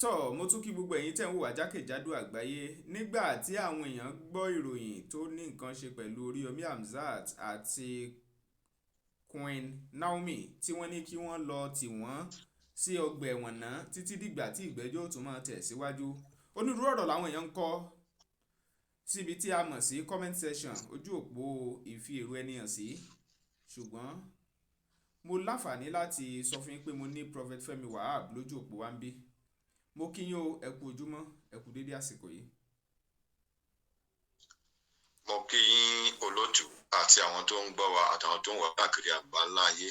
Tọ́ mo tún kí gbogbo ẹ̀yin tẹ̀ ń wò wá jákèjádò àgbáyé. Nígbà tí àwọn èèyàn gbọ́ ìròyìn tó ní nǹkan ṣe pẹ̀lú Oríyọmí Hamzat àti Queen Naomi tí wọ́n ní kí wọ́n lọ tì wọ́n sí ọgbà ẹ̀wọ̀n náà títí dìgbà tí ìgbẹ́jọ́ ó tún máa tẹ̀ síwájú. Onírúurú ọ̀rọ̀ làwọn èèyàn ń kọ síbi tí a mọ̀ sí comment section, ojú òpó ìfi èrò ẹni hàn sí. Ṣùgbọ́n mo láǹfààní láti sọ fún yín pé mo ní Prophet Fẹ́mi Wahab lójú òpó wa ń bí. Mo kí yín o, ẹ kú ojúmọ́, ẹ kú dédé àsìkò yìí. Mo kí yín olótù àti àwọn tó ń gbọ́ wa àtàwọn tó ń wà káàkiri àgbáńlá ayé.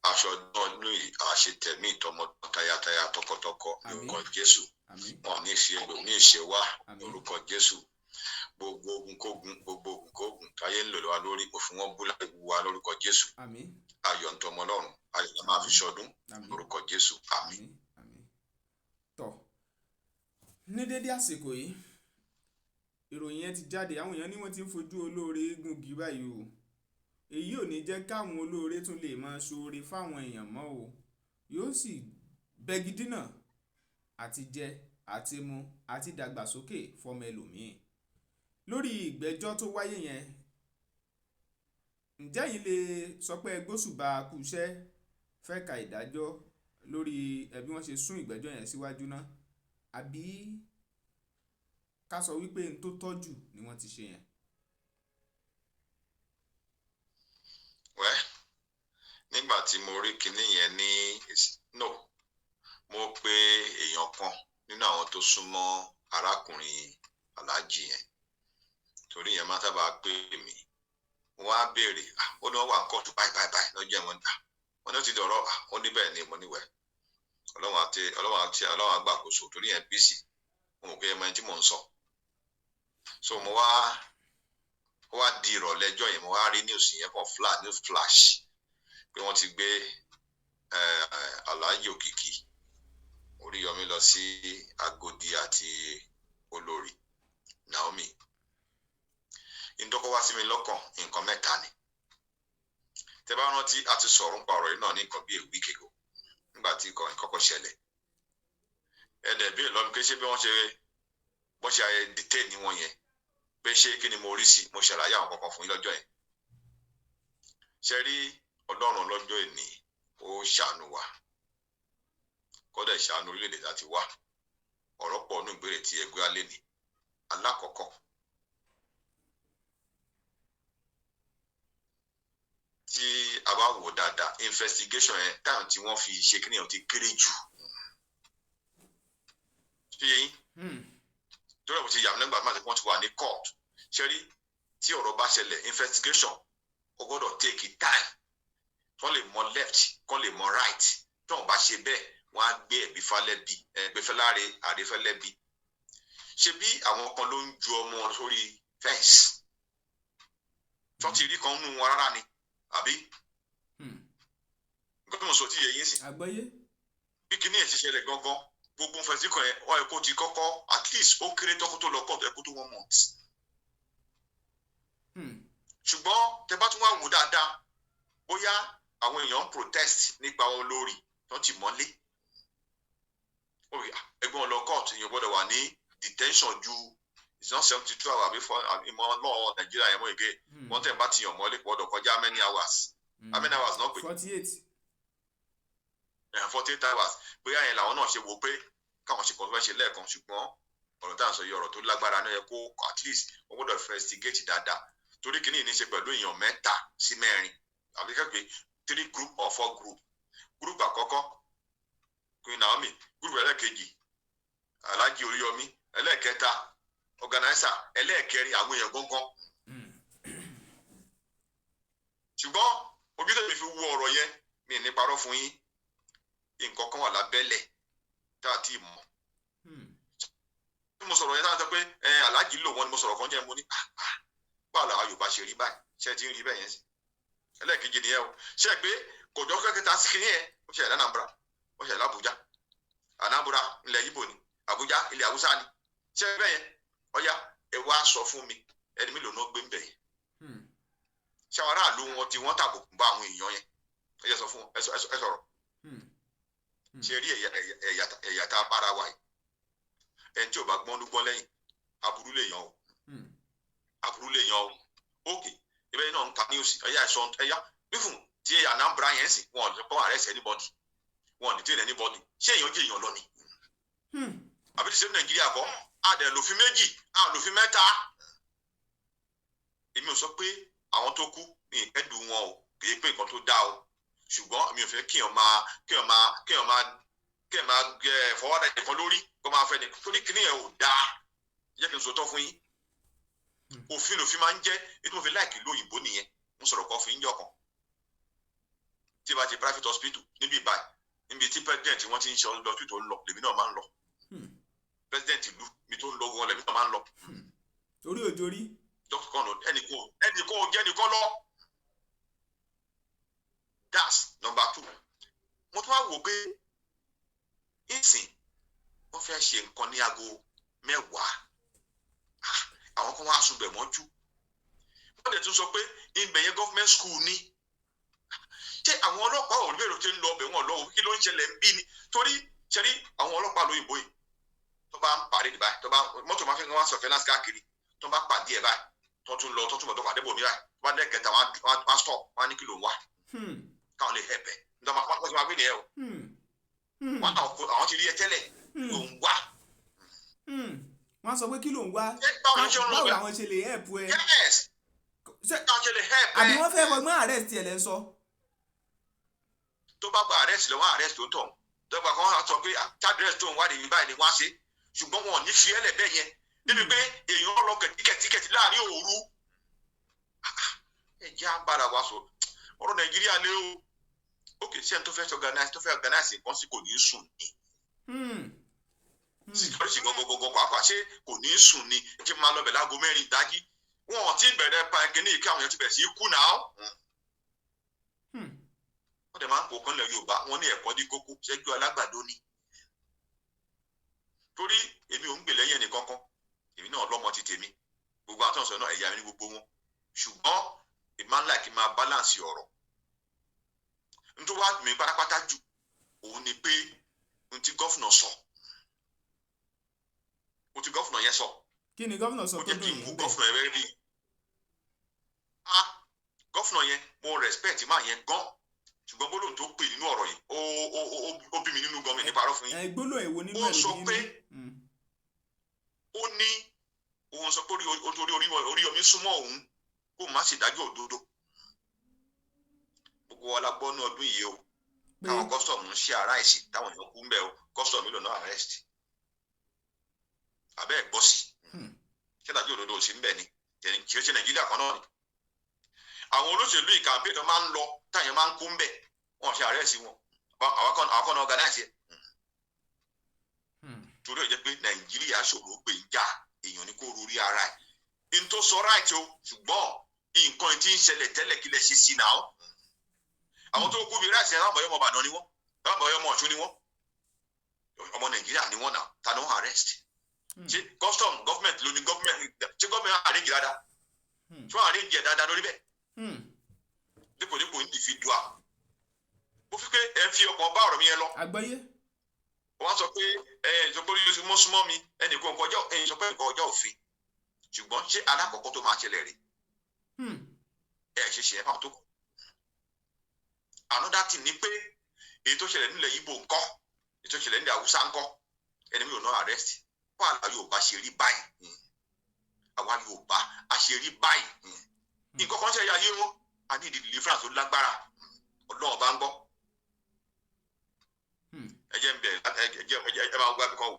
Aṣọ ọdún yìí àṣetẹ̀mí ìtọmọ tayataya tọkọtọkọ Àmín. lórúkọ Jésù. Àmín. Wọn ní ṣe ẹlòmíì ṣe wá Àmín. lórúkọ Jésù. Gbogbo ogun kógun, gbogbo ogun kógun táyé ń lò wá lórí, mo fi wọn bú láì wá lórúkọ Jésù. Àmín. Ayọ̀ ń tọmọ Ọlọ́run, ayọ̀ la máa fi ṣọdún Àmín. lórúkọ Jésù. Àmín. Àmín. Àmín. Tọ́ ní dédé àsìkò yìí, ìròyìn yẹn ti jáde, àwọn èèyàn ní wọ́n ti ń fojú olóore gúngi báyìí o. Èyí ò ní jẹ́ káwọn olóore tún lè máa ṣoore fáwọn èèyàn mọ́ o. Yóò sì bẹ́gi dínà àti jẹ àti mu àti dàgbàsókè fọmọ ẹlòmíì. Lórí ìgbẹ́jọ́ tó wáyé yẹn, ǹjẹ́ yìí lè sọ pé gbósùbà kú iṣẹ́ fẹ́ ka ìdájọ́ lórí bí wọ́n ṣe sún ìgbẹ́jọ́ yẹn síwájú náà, àbí ká sọ wípé n tó tọ́jú ni wọ́n ti ṣe yẹn? Wẹ́, nígbà tí mo rí kinní yẹn ní no, mo pe èèyàn kan nínú àwọn tó súnmọ́ arákùnrin aláàjì yẹn, torí yẹn máa sábà pè mí. Mo wá béèrè, ó ní wọ́n wà ń kóòtù báyìí báyìí báyìí lọ́jọ́ ẹ̀wọ̀n. Wọ́n ní ó ti dọ̀rọ̀, ó ní bẹ́ẹ̀ ni. Mo níwẹ̀ Ọlọ́run àti Ọlọ́run àti Ọlọ́run àgbàkóso, torí yẹn bísí, mo mọ̀ pé ẹ mọ ẹni tí mò ń sọ. So mo wá, ó wá di ìrọ̀lẹ́ ẹjọ́ yẹn, mo wá rí news yẹn kan flash, news flash pé wọ́n ti gbé Alhaji Òkìkí Oríyọmí lọ sí Agodi àti Olórí Naomi. Ìdókò wá sí mi lọ́kàn, nǹkan mẹ́ta ni. Tẹ́ bá rántí, a ti sọ̀rọ̀ nípa ọ̀rọ̀ yìí náà ní nǹkan bí a week ago nígbà tí nǹkan kọ́kọ́ ṣẹlẹ̀. Ẹ dẹ̀ bí ìlọ́mi pé ṣé bí wọ́n ṣe bọ́n ṣe detain ní wọn yẹn, pé ṣé kí ni mo rí sí, mo ṣàlàyé àwọn kankan fún yín lọ́jọ́ yẹn. Ṣe rí Ọlọ́run lọ́jọ́ ìní, ó ṣàánú wa, kọ́dẹ̀ ṣàánú orílẹ̀-èdè láti wá. Ọ̀rọ̀ pọ̀ nínú ìbéèrè tí ẹgbẹ́ alẹ́ ní. Alákọ̀ọ́kọ́, tí a bá wò dáadáa, investigation yẹn, táwọn tí wọ́n fi ṣe kíni yẹn ti kéré jù. Ṣé yín? Torí ẹ̀ mo ti yà mí nígbà tí wọ́n ti wà ní court. Ṣé rí, tí ọ̀rọ̀ bá ṣẹlẹ̀, investigation ó gbọ́dọ̀ take time. Kán lè mọ left, kán lè mọ right. Tí wọ́n bá ṣe bẹ́ẹ̀, wọ́n á gbé ẹ̀bí fálẹ́bi, ẹ̀gbẹ́ fẹ́láre, àrífẹ́lẹ́bi. Ṣé bí àwọn kan ló ń ju ọmọ sórí fence? Tí wọ́n ti rí kan nínú wọn rárá ni, àbí? Nǹkan tí mo sọ ti yẹ yín sí. Àgbọ́yé. Bí kinní ẹ̀ ṣe ṣẹlẹ̀ gangan, gbogbo investigation yẹn, ó yẹ kó ti kọ́kọ́ at least ó kéré tọ́kọ́ tó lọ court, ẹ kó tó 1 month. Ṣùgbọ́n tẹ bá tún wá wò dáadáa, bóyá àwọn èèyàn ń protest nípa wọn lórí tó ti mọ́lé. Ẹgbẹ́ wọn lọ court, èèyàn gbọ́dọ̀ wà ní detention ju it's not 72 hours àbí four ìmọ̀ lọ́wọ́ Nàìjíríà yẹn mọ́ èké. Wọ́n tẹ̀ bá ti yàn mọ́lé gbọ́dọ̀ kọjá many hours. How many hours náà pé? 48. 48 hours. Bóyá yẹn làwọn náà ṣe wò pé káwọn ṣe kàn tó fẹ́ ṣe lẹ́ẹ̀kan, ṣùgbọ́n ọ̀rọ̀ tá à ń sọ yìí, ọ̀rọ̀ tó lágbára náà yẹ kó at least wọ́n gbọ́dọ̀ investigate dáadáa, torí kìíní ní í ṣe pẹ̀lú èèyàn 3 sí 4, àbí kẹ́kẹ́ 3 group or 4 group. Group àkọ́kọ́ Queen Naomi, group ẹlẹ́ẹ̀kejì Alhaji Oríyọmí, ẹlẹ́ẹ̀kẹta organizer, ẹlẹ́ẹ̀kẹrin àwọn èèyàn gángan. Ṣùgbọ́n ojú tèmi fi wo ọ̀rọ̀ yẹn, mi ní parọ́ fún yín, nǹkan kan wà lábẹ́lẹ̀ tá a ti mọ̀. Mo sọ̀rọ̀ yẹn tá a sọ pé Alhaji lò wọ́n ni mo sọ̀rọ̀ kan jẹ́, mo ní báwo làwọn Yorùbá ṣe rí báyìí, ṣé ti ń rí bẹ́ẹ̀ yẹn sí. Ẹlẹ́ẹ̀kejì nìyẹn o. Ṣé ẹ pé kò jọ kẹ́kẹ́ta sí kìíní yẹn, ó ṣẹlẹ̀ l'Anambra, ó ṣẹlẹ̀ l'Abuja. Anambra ilẹ̀ Yíbò ni, Abuja ilẹ̀ Haúsá ni. Ṣé ẹ bẹ́ẹ̀ yẹn? Ọ̀ya ẹ wá sọ fún mi, ẹni mélòó náà gbé ń bẹ̀ yẹn? Ṣé àwọn aráàlú wọn tí wọ́n tàbùkù bá àwọn èèyàn yẹn? Ẹ jẹ́ sọ fún ẹ sọ̀rọ̀. Ṣe rí ẹ̀yà tá a bára wa yìí? Ẹ̀yà ẹ̀sọ́ ẹ̀yà fífún tí Anambra yẹn sì, wọn ò ní kọ́ arrest anybody, wọn ò ní detain anybody. Ṣé èèyàn jẹ́ èèyàn lọ ni? Àbí ti ṣe ní Nàìjíríà kọ́? A dẹ̀ lòfin méjì, a lòfin mẹ́ta. Èmi ò sọ pé àwọn tó kú ní ìkẹ́dùn wọn o, kì í pé nǹkan tó dáa o, ṣùgbọ́n mi ò fẹ́ kíyàn máa gẹ fọwọ́dà nìkan lórí kó máa fẹ́ ni, torí kíní yẹn ò dáa. Jẹ́ kí n sọ tọ́ fún yín, òfin lòfin máa ń jẹ́. Ètò òfin láìkì lóyìnbó nìyẹn. Mo sọ̀rọ̀ kan fún yín jọ kan tí bá ti private hospital níbi ìbáyìí, níbi tí president wọn ti ń ṣe ọdún tó ń lọ, lèmi náà máa ń lọ. President ìlú mi tó ń lọ gan, lèmi náà máa ń lọ. Orí òjò rí. Doctor kan ẹnìkan ò jẹ́ ẹnìkan lọ. That's number two. Mo tún wá wò pé ìsìn wọ́n fẹ́ ṣe nǹkan ní aago 10, àwọn kan wá sùn bẹ̀ mọ́jú. Wọ́n dẹ̀ tún sọ pé ibẹ̀ yẹn government school ni. Ṣé àwọn ọlọ́pàá ò lérò tí ń lọ ọbẹ̀ wọn lọ́wọ́? Kí ló ń ṣẹlẹ̀ ń bí ni? Torí ṣẹ́rí àwọn ọlọ́pàá lóyìnbó yìí, tó bá ń parí báyìí, tó bá mọ́tò máa fi wọ́n surveillance káàkiri, tó bá pàdé ẹ̀ báyìí, tó tún lọ, tó tún bọ̀, tó pàdé bòmí báyìí, tó bá dẹ́ kẹta, wọ́n á stop, wọ́n á ní kí ló ń wá, káwọn lè help ẹ̀. Nítorí wọ́n ti máa gbé nìyẹn o. Wọ́n àwọn ti rí ẹ tẹ́lẹ̀, ló ń wá. Wọ́n sọ pé kí ló ń wá, báwo làwọn ṣe lè help ẹ? Yes, báwọn ṣe lè help ẹ. Àbí wọ́n fẹ́ fọgbọ́n arrest ẹ̀ lẹ́ ń sọ? Tó bá gba arrest lọ́wọ́, arrest tó ń tọ̀ dọ́gba kan sọ pé address tó ń wá nìyí báyìí ni wọ́n á ṣe, ṣùgbọ́n wọn ò ní fi ẹ́lẹ̀ bẹ́ẹ̀ yẹn débi pé èèyàn lọ kẹ̀tíkẹ̀tíkẹ̀tí láàrin òru. Ẹ jẹ́ àbára wa sọ ọ̀rọ̀ Nàìjíríà lé o. Ok, ṣé ẹni tó fẹ́ organize nǹkan sí kò ní sùn ni? Security gangan pàápàá, ṣé kò ní sùn ni? Ẹ ti máa lọ bẹ̀ láago 4 ìdájí, wọn ò tí ì bẹ̀rẹ̀ pa kínní kí àwọn èèyàn ti bẹ̀rẹ̀ sí í kú náà. Wọ́n dẹ̀ máa ń kó kan lẹ̀ Yorùbá, wọ́n ní ẹ̀kọ́ ní kókó ṣẹ́jú alágbàdo ni. Torí èmi ò ń gbè lẹ́yìn ẹnì kankan, èmi náà lọ́mọ ti tèmi, gbogbo àtúnṣe náà ẹ̀yà mi ní gbogbo wọn, ṣùgbọ́n èmi máa ń like máa balance ọ̀rọ̀. Nítorí wàá dùn mí pátápátá jù òun ni pé ohun tí governor sọ, ohun tí governor yẹn sọ. Kí ni governor sọ ó tó jẹ́ kí dùn n wo yín bẹ́ẹ̀? Governor yẹn rẹ́ bí ah, governor yẹn, mo respect máa yẹn gan, ṣùgbọ́n gbólóhùn tó pè nínú ọ̀rọ̀ yìí, ó bí mi nínú gan, mi ní parọ́ fún yín. Ẹ gbólóhùn èwo nínú Ó ẹ̀ ló sọ bí pé nínú? Ó ní òun sọ pé orí Oríyọmí súnmọ́ òun kó má ṣe dájọ́ òdodo. Gbogbo wa la gbọ́ ní ọdún yìí o, Pé táwọn custom ń ṣe aráìsì, táwọn èèyàn kú ń bẹ o. Custom mélòó náà arrest? Àbẹ́ ẹ̀ gbọ́ sí? Ṣé dájọ́ òdodo ò sí ń bẹ ni? Kì í ṣe Nàìjíríà kan náà ni àwọn olóṣèlú ìkàmpé tó máa ń lọ, táyà máa ń kú ń bẹ, wọn ṣe arrest wọn? Àwọn kan náà organize ẹ̀. Torí ẹ̀ jẹ́ pé Nàìjíríà ṣòro pé ń jà, èèyàn ní kó rorí ara ẹ̀ n tó sọ right o, ṣùgbọ́n nǹkan tí ń ṣẹlẹ̀ tẹ́lẹ̀, kí lẹ ṣe sí náà? Àwọn tó kú bíi ráìsì ẹ̀, láwọn ọmọ Ìbàdàn ni wọ́n, láwọn ọmọ Ọ̀ṣun ni wọ́n, ọmọ Nàìjíríà ni wọ́n náà. Ta ni wọ́n arrest? Ṣé custom government ló ní government? Ṣé government arrange dáadáa? Ṣé wọ́n arrange ẹ̀ dáadáa lórí bẹ́ẹ̀? Dípò dípò individual, mo fi pé ẹ ń fi ọkàn bá ọ̀rọ̀ mi yẹn lọ. Àgbọ́yé. Wọ́n sọ pé ẹ sọ pé orí mọ́ súnmọ́ mi, ẹnì kan kọjá, ẹnì sọ pé nǹkan ọjọ́ òfin, ṣùgbọ́n ṣé alákọ̀ọ́kọ́ tó máa ṣẹlẹ̀ rè? Ẹ ṣe ṣe ẹ fáwọn tó kù. Another thing ni pé èyí tó ṣẹlẹ̀ nílẹ̀ Ìgbò ńkọ́? Èyí tó ṣẹlẹ̀ nílẹ̀ Haúsá ńkọ́? Ẹni mi ò ná arrest. Wọ́n àlà Yorùbá ṣe rí báyìí, àwa Yorùbá a ṣe rí báyìí. Nǹkan kan ṣe ayé wọn, a ní ìdí deliverance tó lágbára. Ọlọ́run bá ń gbọ́. Ẹ jẹ́ ń bẹ̀, ẹ jẹ́ ẹ máa gbọ́ àbíkọ́ wò.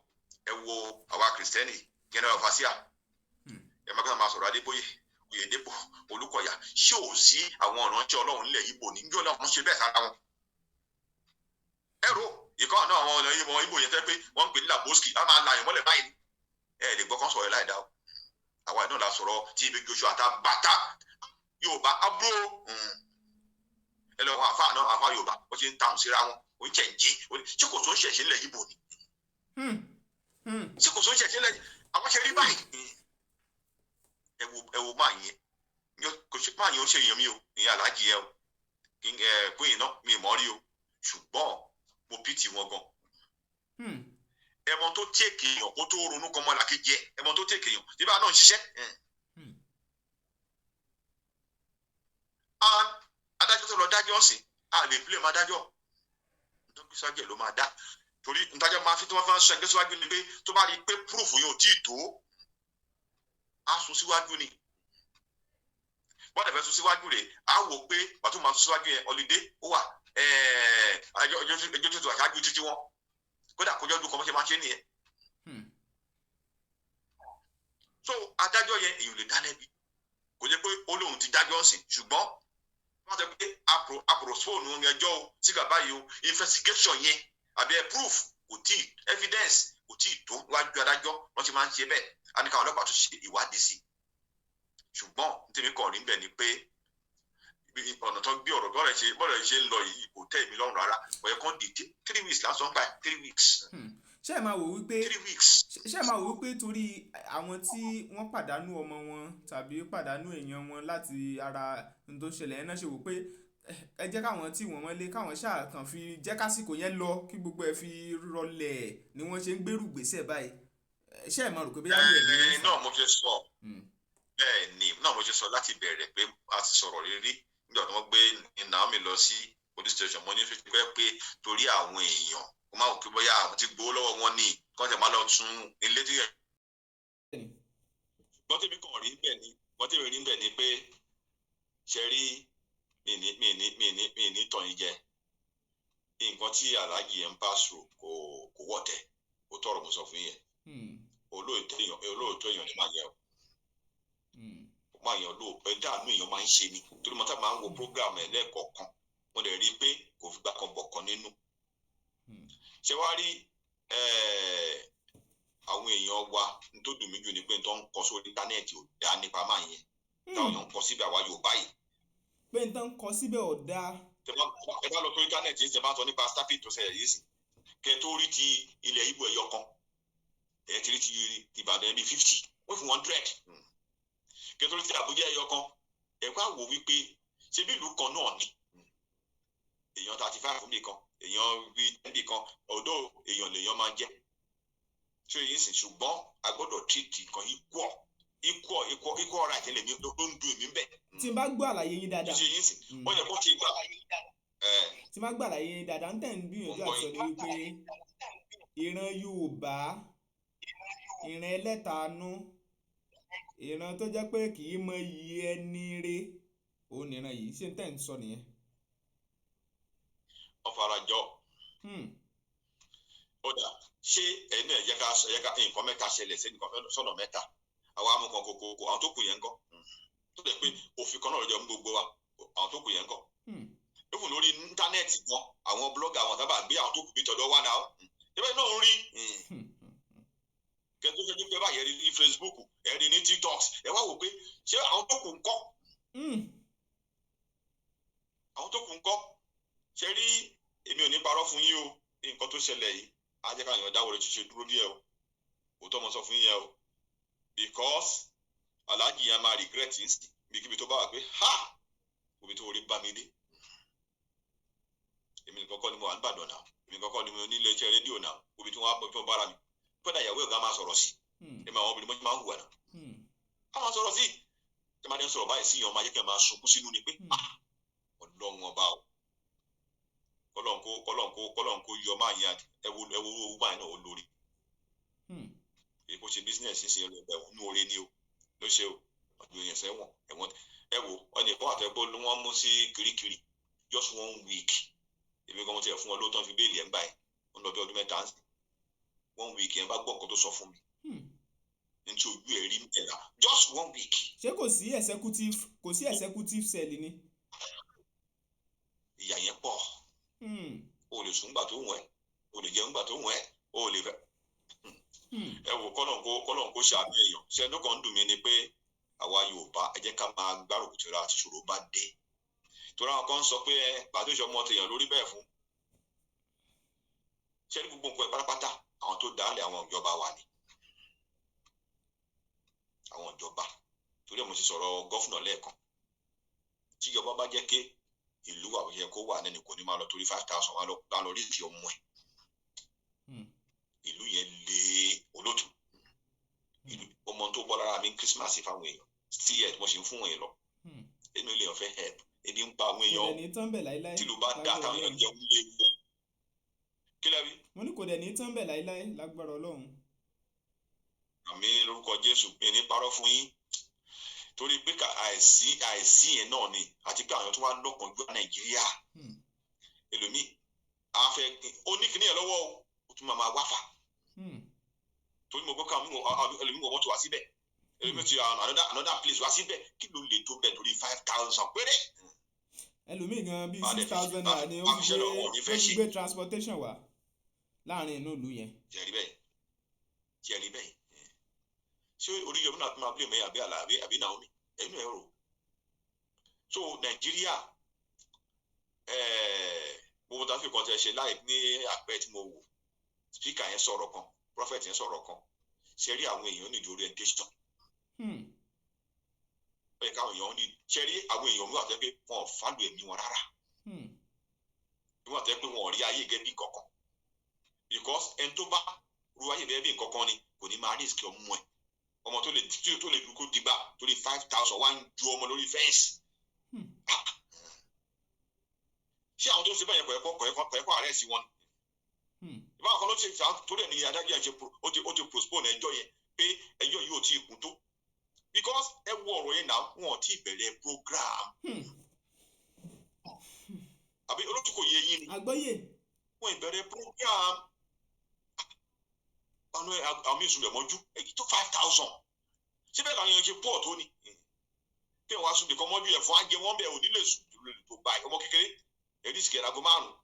Ẹ wo àwa Kìrìsìtẹ́nì, general overseer, ẹ máa gbọ́dọ̀ máa sọ̀rọ̀ Adébóyè, Oyèdépò, Olúkọ̀yà. Ṣé ò sí àwọn ìránṣẹ́ Ọlọ́run nílẹ̀ Ìgbò ní njọ́ náà wọ́n ṣe bẹ́ẹ̀ sára wọn? Ẹ ro ìkọ́ àná àwọn ọ̀nà ìmọ̀ Ìgbò yẹn fẹ́ pé wọ́n ń pè ní Laboski, á máa la àyàn mọ́lẹ̀ báyìí. Ẹ lè gbọ́ kán sọ̀rọ̀ ẹ̀ láì dá o. Àwa náà la sọ̀rọ̀ tí ibi Joshua àtà bàtà Yorùbá abúrò. Ẹ lọ wọn àfa náà, àfa Yorùbá, wọ́n ti ń tàun síra wọn, ó ń ṣẹ̀ǹjì. Ṣé kò tó ń ṣẹ̀ṣẹ̀ nílẹ̀ Ìgbò ni? Ṣé kò tó ń ṣẹ̀ṣẹ̀ nílẹ̀ àwọn ṣe rí báyìí? Ẹ wo máa yẹn, kò ṣe máa yẹn, ó ṣe èèyàn mi o, ìyẹn aláàjì yẹn o, ẹ queen náà mi mọ́ rí o, ṣùgbọ́n mo pity wọn gan. Ẹmọ tó tèkè èèyàn kó tó ronú kan mọ́ làkejì ẹ, ẹmọ tó tèkè èèyàn tí bá náà ń ṣiṣẹ́. And Adájọ́ tó lọ dájọ́ sí, a lè blame adájọ́ tó gbé síwájú ẹ̀ ló máa dá, torí ntájọ́ máa fi tí wọ́n fi ń sọ ẹgbẹ́ síwájú ni pé tó bá rí i pé proof yóò tí ì tó, á sún síwájú ni. Wọ́n dẹ̀ fẹ́ sún síwájú rẹ̀, á wò pé pàtó máa sún síwájú yẹn, holiday ó wà, ẹjọ́ tó ti wà ṣáájú títí wọn, kódà kójọ́ dún kan bó ṣe máa ṣe nìyẹn. So adájọ́ yẹn, èèyàn lè dá lẹ́bi, kò jẹ́ pé ó lóun ti dájọ́ sí, ṣùgbọ́n wọ́n sọ pé a postpone ẹjọ́ o sígbà báyìí o, investigation yẹn àbí ẹ proof kò tí, evidence kò tí ì tó wájú adájọ́. Wọ́n ti máa ń ṣe bẹ́ẹ̀, á ní káwọn ọlọ́pàá tún ṣe ìwádìí sí i. Ṣùgbọ́n nítorí kàn rí bẹ́ẹ̀ ni pé ọ̀nà tó ń gbé ọ̀rọ̀ bọ́ọ̀rọ̀ ṣe ń lọ yìí kò tẹ́ èmi lọ́rùn rárá. Kò yẹ kán di 3 weeks lásán gbà, 3 weeks. Ṣé ẹ máa wò wípé 3 weeks. Ṣé ẹ máa wò wípé torí àwọn tí wọ́n pàdánù ọmọ wọn tàbí pàdánù èèyàn wọn láti ara ohun tó ṣẹlẹ̀ ẹ̀ náà ṣe wò pé ẹ jẹ́ káwọn tí wọ́n mọ́lé, káwọn ṣáà kàn fi jẹ́ kásìkò yẹn lọ kí gbogbo ẹ̀ fi rọlẹ̀ ni wọ́n ṣe ń gbérù gbèsè báyìí? Ṣé ẹ máa rò pé bí yàrá ẹ̀ ní Ẹ náà mo ṣe sọ, bẹ́ẹ̀ ni náà mo ṣe sọ láti bẹ̀rẹ̀ pé a ti sọ̀rọ̀ rírí nígbà tí wọ́n gbé Naomi lọ sí police station. Mo ní fi pẹ́ pé torí àwọn èèyàn kó má wò pé bóyá àwọn ti gbowó lọ́wọ́ wọn ní kí wọ́n tẹ̀ máa lọ tún ilé tí yẹn. Gbọ́n tèmi kàn rí bẹ́ẹ̀ ni, gbọ́n tèmi rí bẹ́ẹ̀ ni pé ṣe rí mi ní tàn yín jẹ, nǹkan tí aláàjì yẹn ń pass through kò wọ̀tẹ̀ kò tọrọ. Mo sọ fún yẹn, olóòótọ́ èèyàn ní máa yẹ o, máa yàn lóòpẹ́ dáànú èèyàn máa ń ṣe ni, torí mo sábà máa ń wo program ẹ̀ lẹ́ẹ̀kọ̀ọ̀kan, mo lè rí i pé kò fi gbà kan bọ̀ kan nínú. Ṣé wàá rí àwọn èèyàn wa n tó dùn mí jù ni pé n tó ń kọ sórí íńtánẹ́ẹ̀tì ò dá nípa máa yẹn, táwọn èèyàn ń kọ síbẹ̀, àwa Yorùbá yìí. Pé n tán kọ síbẹ̀ ò dáa. Ẹ bá lọ sórí íńtánẹ́ẹ̀tì yìí, ṣe bá sọ nípa stampede tó ṣẹlẹ̀ yìí sí, kẹ tó rí ti ilẹ̀ Ìgbò ẹ̀yọ kan, ẹ̀ ti rí ti Ìbàdàn bíi 50, wọ́n fún 100, kẹ tó rí ti Àbújá ẹ̀yọ kan. Ẹ̀ wá wò wípé ṣé bí ìlú kan náà ni èèyàn 35 bì kan, èèyàn bíi 10 bì kan, ọ̀dọ́ èèyàn lèèyàn máa jẹ́. Ṣé yìí sì? Ṣùgbọ́n a gbọ́dọ̀ treat nǹkan equal equal equal equal right lèmi ló ń dùn mí bẹ́ẹ̀. Tí n bá gbọ́ àlàyé yín dáadáa. Ṣé yìí sì wọ́n yẹ kó ti gbà. Tí n bá gbọ́ àlàyé yín dáadáa, ń tẹ̀ ń gbìyànjú àti sọ ni wípé ìran Yorùbá, ìran ẹlẹ́tanú, ìran tó jẹ́ pé kì í mọ iyì ẹni re, òun nìran yìí. Ṣé ń tẹ̀ ń sọ nìyẹn? Wọ́n fara jọ. Ó dà, ṣé ẹ̀yin náà yẹ ká yẹ ká nǹkan mẹ́ta ṣẹlẹ̀ sí nǹkan sọ̀nà mẹ́ta, àwa amú kan kòkòkò, àwọn tó kù yẹn ń kọ́? Tó jẹ́ pé òfin kan náà ló jọ mú gbogbo wa, àwọn tó kù yẹn ń kọ́? Even lórí íńtánẹ́ẹ̀tì gan, àwọn blogger, àwọn sábà gbé àwọn tó kù bí tọ̀dọ̀ wà náà ìbẹ́ náà ń rí kẹ́ tó ṣojú pé báyìí, ẹ rí ní Facebook, ẹ rí ní TikTok, ẹ wá wò pé ṣé àwọn tó kù ń kọ́? Àwọn tó kù ń kọ́? Ṣe rí, èmi ò ní parọ́ fún yín o, nǹkan tó ṣẹlẹ̀ yìí á jẹ́ káyọ̀ dáwọ́ rẹ̀ ṣíṣe dúró díẹ̀ o. Òótọ́ mo sọ fún yín yẹn o, because aláàjì yẹn máa regret yín sí ibikíbi tó bá wà pé ha, omi tó orí bá mi dé. Èmi nìkan kọ́ ni mo wà níbàdàn náà, èmi nìkan kọ́ ni mo ní ilé iṣẹ́ rédíò náà, omi tí wọ́n á bọ́ bára mi kódà, ìyàwó ẹ̀gá máa sọ̀rọ̀ sí ẹ máa, àwọn obìnrin mọ́jú máa ń hùwà náà, á máa sọ̀rọ̀ sí ẹ, máa dé sọ̀rọ̀ báyìí sí yàn, máa jẹ́ kí ẹ máa sunkún sínú ni pé ah, Ọlọ́run ọba o, kọ́lọ́n kó yọ máa yẹn. Ẹ wo owó máa náà ó lórí èyí kó ṣe business ṣe ẹ̀wọ̀n inú oore ni o ló ṣe o, ọdún yẹn sẹ́wọ̀n ẹ̀wọ̀n. Ẹ wo ọ̀nà ìkọ́ àtẹ́gbó ló wọ́n mú sí Kirikiri just one week. Èmi kan mo tiẹ̀ fún wọn lóòótọ́ fi bail ẹ̀ ń gbà ẹ̀, ó ń lọ bí ọdún 3 ń sìn. One week yẹn bá gbọ́ nǹkan tó sọ fún mi ní tí ojú ẹ̀ rí ẹ̀rà, just one week. Ṣé kò sí executive cell ni? Ìyà yẹn pọ̀. O lè sùn gbà tó wọ̀n ẹ́, o lè jẹun gbà tó wọ̀n ẹ́, o lè fẹ́. Ẹ wò, kọ́nà kó ṣàánú èèyàn. Ṣe ẹnu kan ń dùn mí ni pé àwa Yorùbá, ẹ jẹ́ ká máa gbárùkù tìra àti ìṣòro bá dé, torí àwọn kan ń sọ pé ẹ pàtó ìṣọmọ tèèyàn lórí bẹ́ẹ̀ fún ṣé ní gbogbo nǹkan ẹ̀ pátápátá, àwọn tó dálẹ̀ àwọn ìjọba wa ni, àwọn ìjọba. Torí ẹ̀ mo ti sọ̀rọ̀ governor lẹ́ẹ̀kan. Tíjọba bá jẹ́ ké ìlú wà yẹ kó wà nẹ́ni, kò ní máa lọ torí 5,000 wà lọ rí ìfi ọmọ ẹ̀. Ìlú yẹn lé olótù ìlú ọmọ tó bọ́ lára mi Christmas fáwọn èèyàn, still yet mo ṣe ń fún wọn yẹn lọ. Èmi ò lè yàn fẹ́ help. Ebi ń pa àwọn Kò èèyàn dẹ̀ ní tán bẹ̀ láíláí tí ló bá dá lágbára táwọn èèyàn Ọlọ́run. jẹun lé wọn. Kí lẹ wí? Mo ní kò dẹ̀ ní tán bẹ̀ láíláí lágbára Ọlọ́run. Àmín lórúkọ Jésù. Mi ní parọ́ fún yín, torí pé àìsí yẹn náà ni, àti pé àwọn tó wá lọ́kànjú Nàìjíríà, ẹlòmíì á fẹ́ ó ní kíní yẹn lọ́wọ́ o, ó tún máa wáfà. Torí mo gbọ́ káwọn ẹlòmíì wọ mọ́tò wá síbẹ̀, ẹlòmíì ti another place wá síbẹ̀. Kí ló lè tó bẹ̀ torí 5,000 péré? Ẹlòmíì gan bíi Bá a dẹ̀ six fi ṣe thousand naira ni ó bá fi fi ṣe gbé lọ́wọ́, ò ní ó fẹ́ fi ṣe. gbé transportation wá láàrin inú ìlú yẹn. Ṣe rí bẹ́ẹ̀? Ṣe rí bẹ́ẹ̀? Ṣé Oríyọmí náà tún máa blame ẹ̀, àbí àlà, àbí Naomi? Ẹ̀yin náà ẹ rò. So Nàìjíríà, gbogbo tá a fi kan tẹ ṣe láì ní àpẹ tí mo wò, speaker yẹn sọ̀rọ̀ kan, prophet yẹn sọ̀rọ̀ kan. Ṣe rí, àwọn èèyàn need orientation. Ó yẹ káwọn èèyàn ní, ṣe rí, àwọn èèyàn mi wà tó yẹ pé wọn ò fálù ẹ̀mí wọn rárá. Wọn wà tó yẹ pé wọn ò rí ayé gẹ́gẹ́ bí nǹkan kan, because ẹni tó bá ru ayé gẹ́gẹ́ bí nǹkan kan ni kò ní máa risk ọmọ ẹ̀, ọmọ tó lè tó lè dúró dìgbà torí 5,000 wá ń ju ọmọ lórí fence. Ṣé àwọn tó ń ṣe báyẹn kò yẹ kó arrest wọn? Ìbáwọn kan ló ṣe torí ẹ̀ ní adájọ́ yẹn ṣe ó ti postpone ẹjọ́ yẹn pé ẹjọ́ yìí ò tí ì kún tó, because ẹ wo ọ̀rọ̀ yẹn náà, wọn ò tí ì bẹ̀rẹ̀ program. Àbí olóòtú, kò yé yín ni? Àgbọ́yé. Wọn ìbẹ̀rẹ̀ program, àwọn èso rẹ̀ mọ́jú èyí tó 5,000 síbẹ̀ làwọn èèyàn ṣe pọ̀ tó ni kí wọ́n wá sùn nìkan mọ́jú ẹ̀fọn á jẹ wọ́n bẹ̀, ò ní lè sùn tó báyìí. Ọmọ kékeré èyí sì kẹ̀rẹ̀ aago 5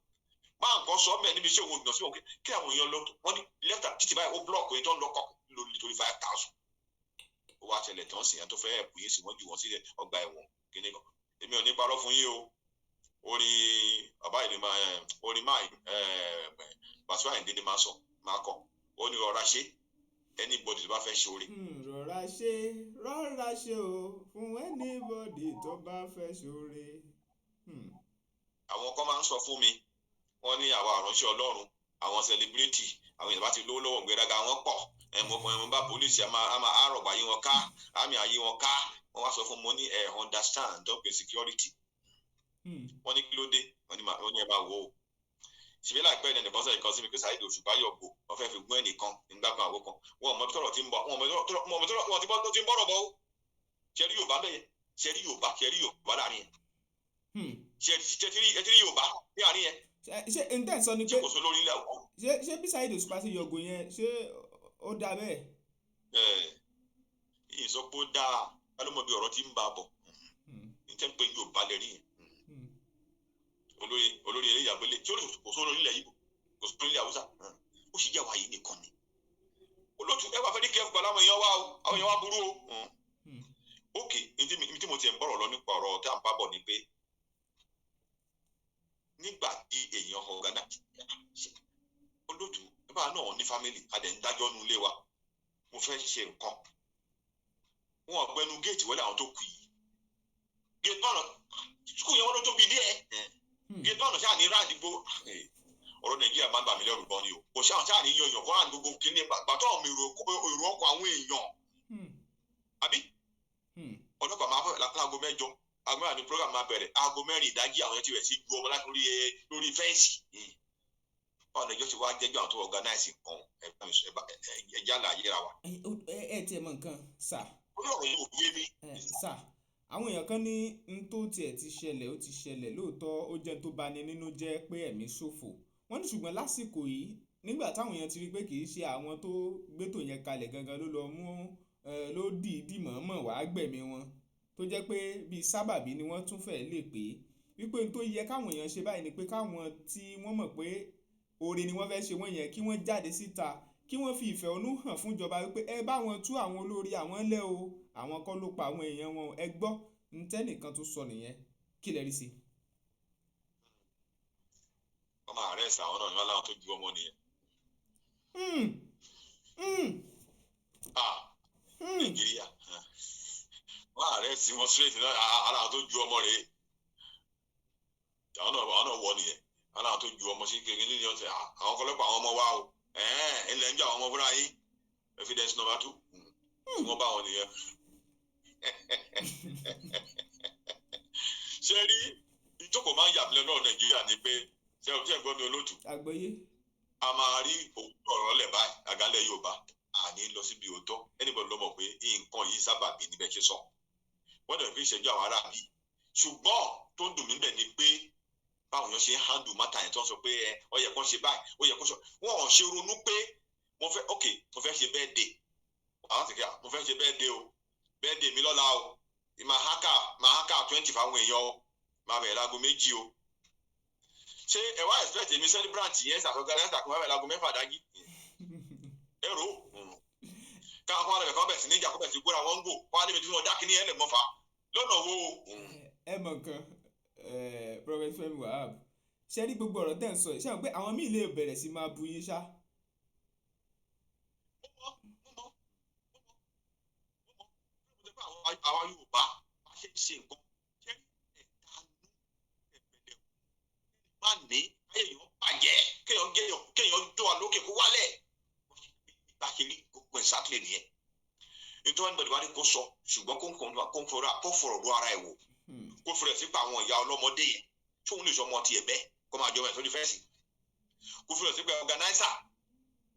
máa nǹkan sọ mẹ́ níbi iṣẹ́ òun ìgbọ̀n sí wọn kí àwọn èèyàn lọ, wọ́n ní lẹ́tà títí báyìí, ó block èyí tó ń lọ kọ́ lórí torí 5,000. Ó wá tẹ̀lẹ̀ tán sí yẹn tó fẹ́ ẹ̀pù yín sí, wọ́n jù wọ́n sílẹ̀ ọgbà ẹ̀wọ̀n kíní kan. Èmi ò ní parọ́ fún yín o, orin bàbá yìí ni máa orin máa Wasiu Ayinde ni máa sọ máa kọ, ó ní rọra ṣe anybody tó bá fẹ́ ṣe oore. Rọra ṣe, rọra ṣe o fún anybody tó bá fẹ́ ṣoore. Àwọn kan máa ń sọ fún mi, wọ́n ní àwa àránṣẹ́ Ọlọ́run, àwọn celebrity, àwọn èèyàn bá ti lówó lọ́wọ́, ìgbéraga wọn pọ̀. Ẹ mọ̀ ẹ mọ̀ bá police a máa àrọ̀gbà yí wọn ká, àmì àyí wọn ká. Wọ́n wá sọ fún mi ní ẹ understand tó ń pè security. Wọ́n ní kí ló dé? Wọ́n ní ẹ máa wò ó ṣìbí láìpẹ́ ní ẹnìkan sọ̀rọ̀ kan sí mi pé Saheed Òṣùpá yọ̀ gbò, wọ́n fẹ́ fi gún ẹnìkan nígbà kan àwọ̀ kan. Wọn ò mọ bí tọ́rọ̀ ti ń bọ̀, wọn ò mọ bí tọ́rọ̀ ti ń bọ̀rọ̀ bọ̀ ó. Ṣe rí Yorùbá bẹ́yẹ? Ṣe rí Yorùbá? Ṣe rí Yorùbá láàrin yẹn? Ṣe ẹ ti rí Yorùbá ní àárín yẹn? Ṣé n tẹ́ ń sọ ni ṣé pé kò sọ lórí ilẹ̀ àwọn ṣé bí Saheed Òṣùpá ṣe yọgò yẹn, ṣé ó dáa bẹ́ẹ̀? Ẹ yìí sọ pé ó dáa, kálọ́mọ bí ọ̀rọ̀ ti ń bá a bọ̀. Ní tẹ́ ń pè Yorùbá lẹ rí yẹn. Olórí eré ìyàgbélé tí kò sọ lórí ilẹ̀ Ìgbò, kò sọ lórí ilẹ̀ Haúsá, ó sì jẹ́ wàyí nìkan ni. Olóòtú, ẹ wà fẹ́ ní kẹ́ẹ̀fù pẹ̀lú àwọn èèyàn wa o, àwọn èèyàn wa burú o. Ok, ní tí mo ti ń bọ̀rọ̀ lọ nípa ọ̀rọ̀ tí à ń bá bọ̀ ni pé nígbà tí èèyàn organize, olóòtú, nígbà náà ní family, a dẹ̀ ń dájọ́ nu ilé wa, mo fẹ́ ṣe nǹkan, wọn gbẹnu géètì wọlé àwọn tó kù yìí, géètì náà school yẹn wọn ló tóbi díẹ̀. Géètì náà ṣáà ní round gbó. Ọ̀rọ̀ Nàìjíríà máa ń bà mí lẹ́rù gan ni o. Kò ṣáà ní yan èèyàn kó round gbogbo kíní gbàtọ́ àwọn èrò ọkọ̀ àwọn èèyàn. Àbí ọlọ́pàá máa fẹ́ láago 8, aago 4 ní program máa bẹ̀rẹ̀, aago 4 ìdájí àwọn yẹn ti bẹ̀rẹ̀ sí ju ọmọ láti lórí fence. Báwo ni ẹjọ́ ti wá jẹ́jọ́ àwọn tó organize nǹkan? Ẹ bá mi sọ, ẹ jẹ́ àlàyé ra wa. Ẹ tiẹ̀ mọ nǹkan sà. Orí ọ̀rọ̀ yìí ò yé mi. Ẹ sà, àwọn èèyàn kan ní n tó tiẹ̀ ti ṣẹlẹ̀, ó ti ṣẹlẹ̀ lóòótọ́, ó jẹ́ tó bani nínú jẹ́ pé ẹ̀mí ṣòfò. Wọ́n ní ṣùgbọ́n lásìkò yìí, nígbà táwọn èèyàn ti rí pé kì í ṣe àwọn tó gbétò yẹn kalẹ̀ gangan ló lọ mú ló dìídì mọ̀ọ́mọ̀ wàá gbẹ̀mí wọn, tó jẹ́ pé bíi sábàbí ni wọ́n tún fẹ́ẹ́ lè pé wípé n tó yẹ káwọn èèyàn ṣe báyìí ni pé káwọn tí wọ́n mọ̀ pé oore ni wọ́n fẹ́ ṣe wọ́n yẹn, kí wọ́n jáde síta, kí wọ́n fi ìfẹ̀hónú hàn fúnjọba wípé ẹ bá wọn tú àwọn olórí àwọn lẹ́ o, àwọn kọ́ ló pa àwọn èèyàn wọn. Ẹ gbọ́ n tẹ́nìkan tó sọ nìyẹn, kí lẹ rí sí. Wọ́n máa arrest àwọn náà ní wọ́n láwọn tó ju ọmọ nìyẹn. Ah, Nàìjíríà, wọ́n arrest wọn straight náà. Ara àwọn tó ju ọmọ rèé, àwọn náà wọ nìyẹn, àwọn náà tó ju ọmọ sí kékeré ní ọ̀sẹ̀. Àwọn ọlọ́pàá, àwọn ọmọ wa o, ilẹ̀ ń jẹ́ àwọn ọmọ fúnra yín. Evidence number 2 tí wọ́n bá wọn nìyẹn. Ṣé rí, ìjókòó máa ń yà mí lẹ́nu ọ̀rọ̀ Nàìjíríà ni pé, ṣé o ṣe ń gbọ́ mi, olóòtú? Àgbọ́yé. A máa rí òkú ọ̀rọ̀ lẹ̀ báyìí, àgálẹ̀ Yorùbá, àní lọ síbi òótọ́. Anybody ló mọ̀ pé nǹkan yìí sábà bí níbẹ̀ ṣe sọ, wọ́n dẹ̀ fi ìṣẹ́jú àwọn ará bí. Ṣùgbọ́n tó ń dùn mí bẹ̀ ni pé báwọn èèyàn ṣe ń handle matter yẹn, tó ń sọ pé ẹ ó yẹ kó ṣe báyìí, ó yẹ kó ṣe, wọn ò ṣe ronú pé mo fẹ́, ok, mo fẹ́ ṣe birthday, àwọn ti kí mo fẹ́ ṣe birthday o, birthday mi lọ́la o, máa hákà, máa hákà 20 fáwọn èèyàn o, máa bẹ̀rẹ̀ láago 2 o. Ṣé ẹ wá expect èmi celebrant yẹn ṣàtọ́gá lẹ́sà kí wọ́n bẹ̀rẹ̀ láago 6 dájí? Èrò káwọn kọ́ bẹ̀rẹ̀, kọ́ bẹ̀rẹ̀ sí níjà, kọ́ bẹ̀rẹ̀ sí gbóra wọn ń gò kọ́ á débi tí wọ́n dá kíní ẹ̀ lẹ̀ mọ́fà lọ́nà wo? Ẹ mọ̀ nǹkan, Prophet Fẹ́mi Wahab, ṣe rí gbogbo ọ̀rọ̀ tẹ́ ń sọ yìí, ṣé àwọn pé àwọn míì lè bẹ̀rẹ̀ sí máa bu yín ṣá? Mo mọ̀, mo mọ̀, mo mọ̀, mo mọ̀. Àwa Yorùbá bá ṣe ń ṣe nǹkan, ṣé ẹ̀dánú ẹ̀pẹ̀lẹ̀ má ní kéèyàn bàjẹ́, kéèyàn géèyàn, kéèyàn jó wa lókè kó wálẹ̀, bá ṣe rí gbogbo exactly nìyẹn. Nítorí wọn gbọ́dọ̀ wá ní kó sọ, ṣùgbọ́n kó fọ̀rọ̀ ro ara ẹ̀ wò, kó fọ̀rọ̀ sípa àwọn ìyá ọlọ́mọdé yẹn, tóun lè sọ ọmọ tiẹ̀ bẹ́ẹ̀ kó máa jọmọ ẹ̀ sórí fence, kó fọ̀rọ̀ sípa organizer.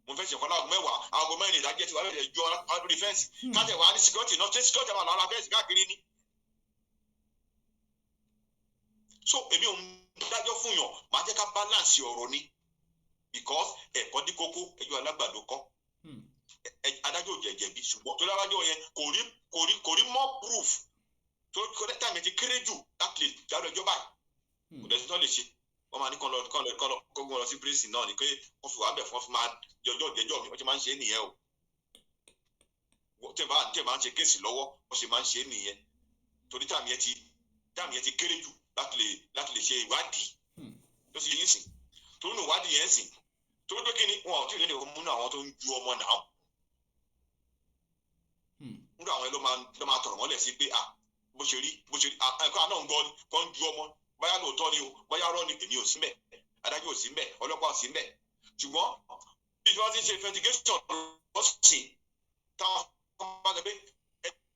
Mo fẹ́ ṣèkọ́ láago 10, aago 4 ìdájẹ́ ti wà lóde jọ lórí fence, kájẹ̀ wà ní security náà, ṣé security wà lára fence káàkiri ni? So èmi ò ń dájọ́ fún yàn, màá jẹ́ ká balance ọ̀rọ̀ ni, because ẹ̀kọ́ dí kókó, ẹjọ́ alágbàdo kọ́. Adájọ́ ò jẹ̀jẹ̀bi, ṣùgbọ́n tó lábájọ́ yẹn kò rí more proof tó kò dẹ́ tàmí ti kéré jù láti lè dájọ́ ẹjọ́ báyìí. Kò dẹ̀ sí tó lè ṣe, wọ́n máa ní kán lọ kán lọ kán lọ kó lọ sí prison náà ni, pé wọ́n fi wà bẹ̀ fún wọn fi máa jọjọ́ jẹjọ́ mi. Wọ́n ṣe máa ń ṣe é nìyẹn o. Tẹ̀ bá ń ṣe case lọ́wọ́, wọ́n ṣe máa ń ṣe é nìyẹn, torí tàmí yẹn ti kéré jù láti lè ṣe ìwádìí tó sì yín sìn, torí nù ìwádìí yẹn sìn, torí pé kí ni, wọn ò tí ì lè mú àwọn tó ń ju ọmọ náà. Nígbà àwọn yẹn ló máa tọ̀rọ̀ mọ́lẹ̀ sí pé, ah, bó ṣe rí, ah, ẹ̀kọ́ àná ń gbọ́ ni kò ń ju ọmọ, bóyá lóòótọ́ ni o, bóyá rọ́ ni, èmi ò sí mbẹ̀, adájọ́ ò sí mbẹ̀, ọlọ́pàá ò sí mbẹ̀. Ṣùgbọ́n bí wọ́n ti ń ṣe investigation lọ́sìn, táwọn bá sọ pé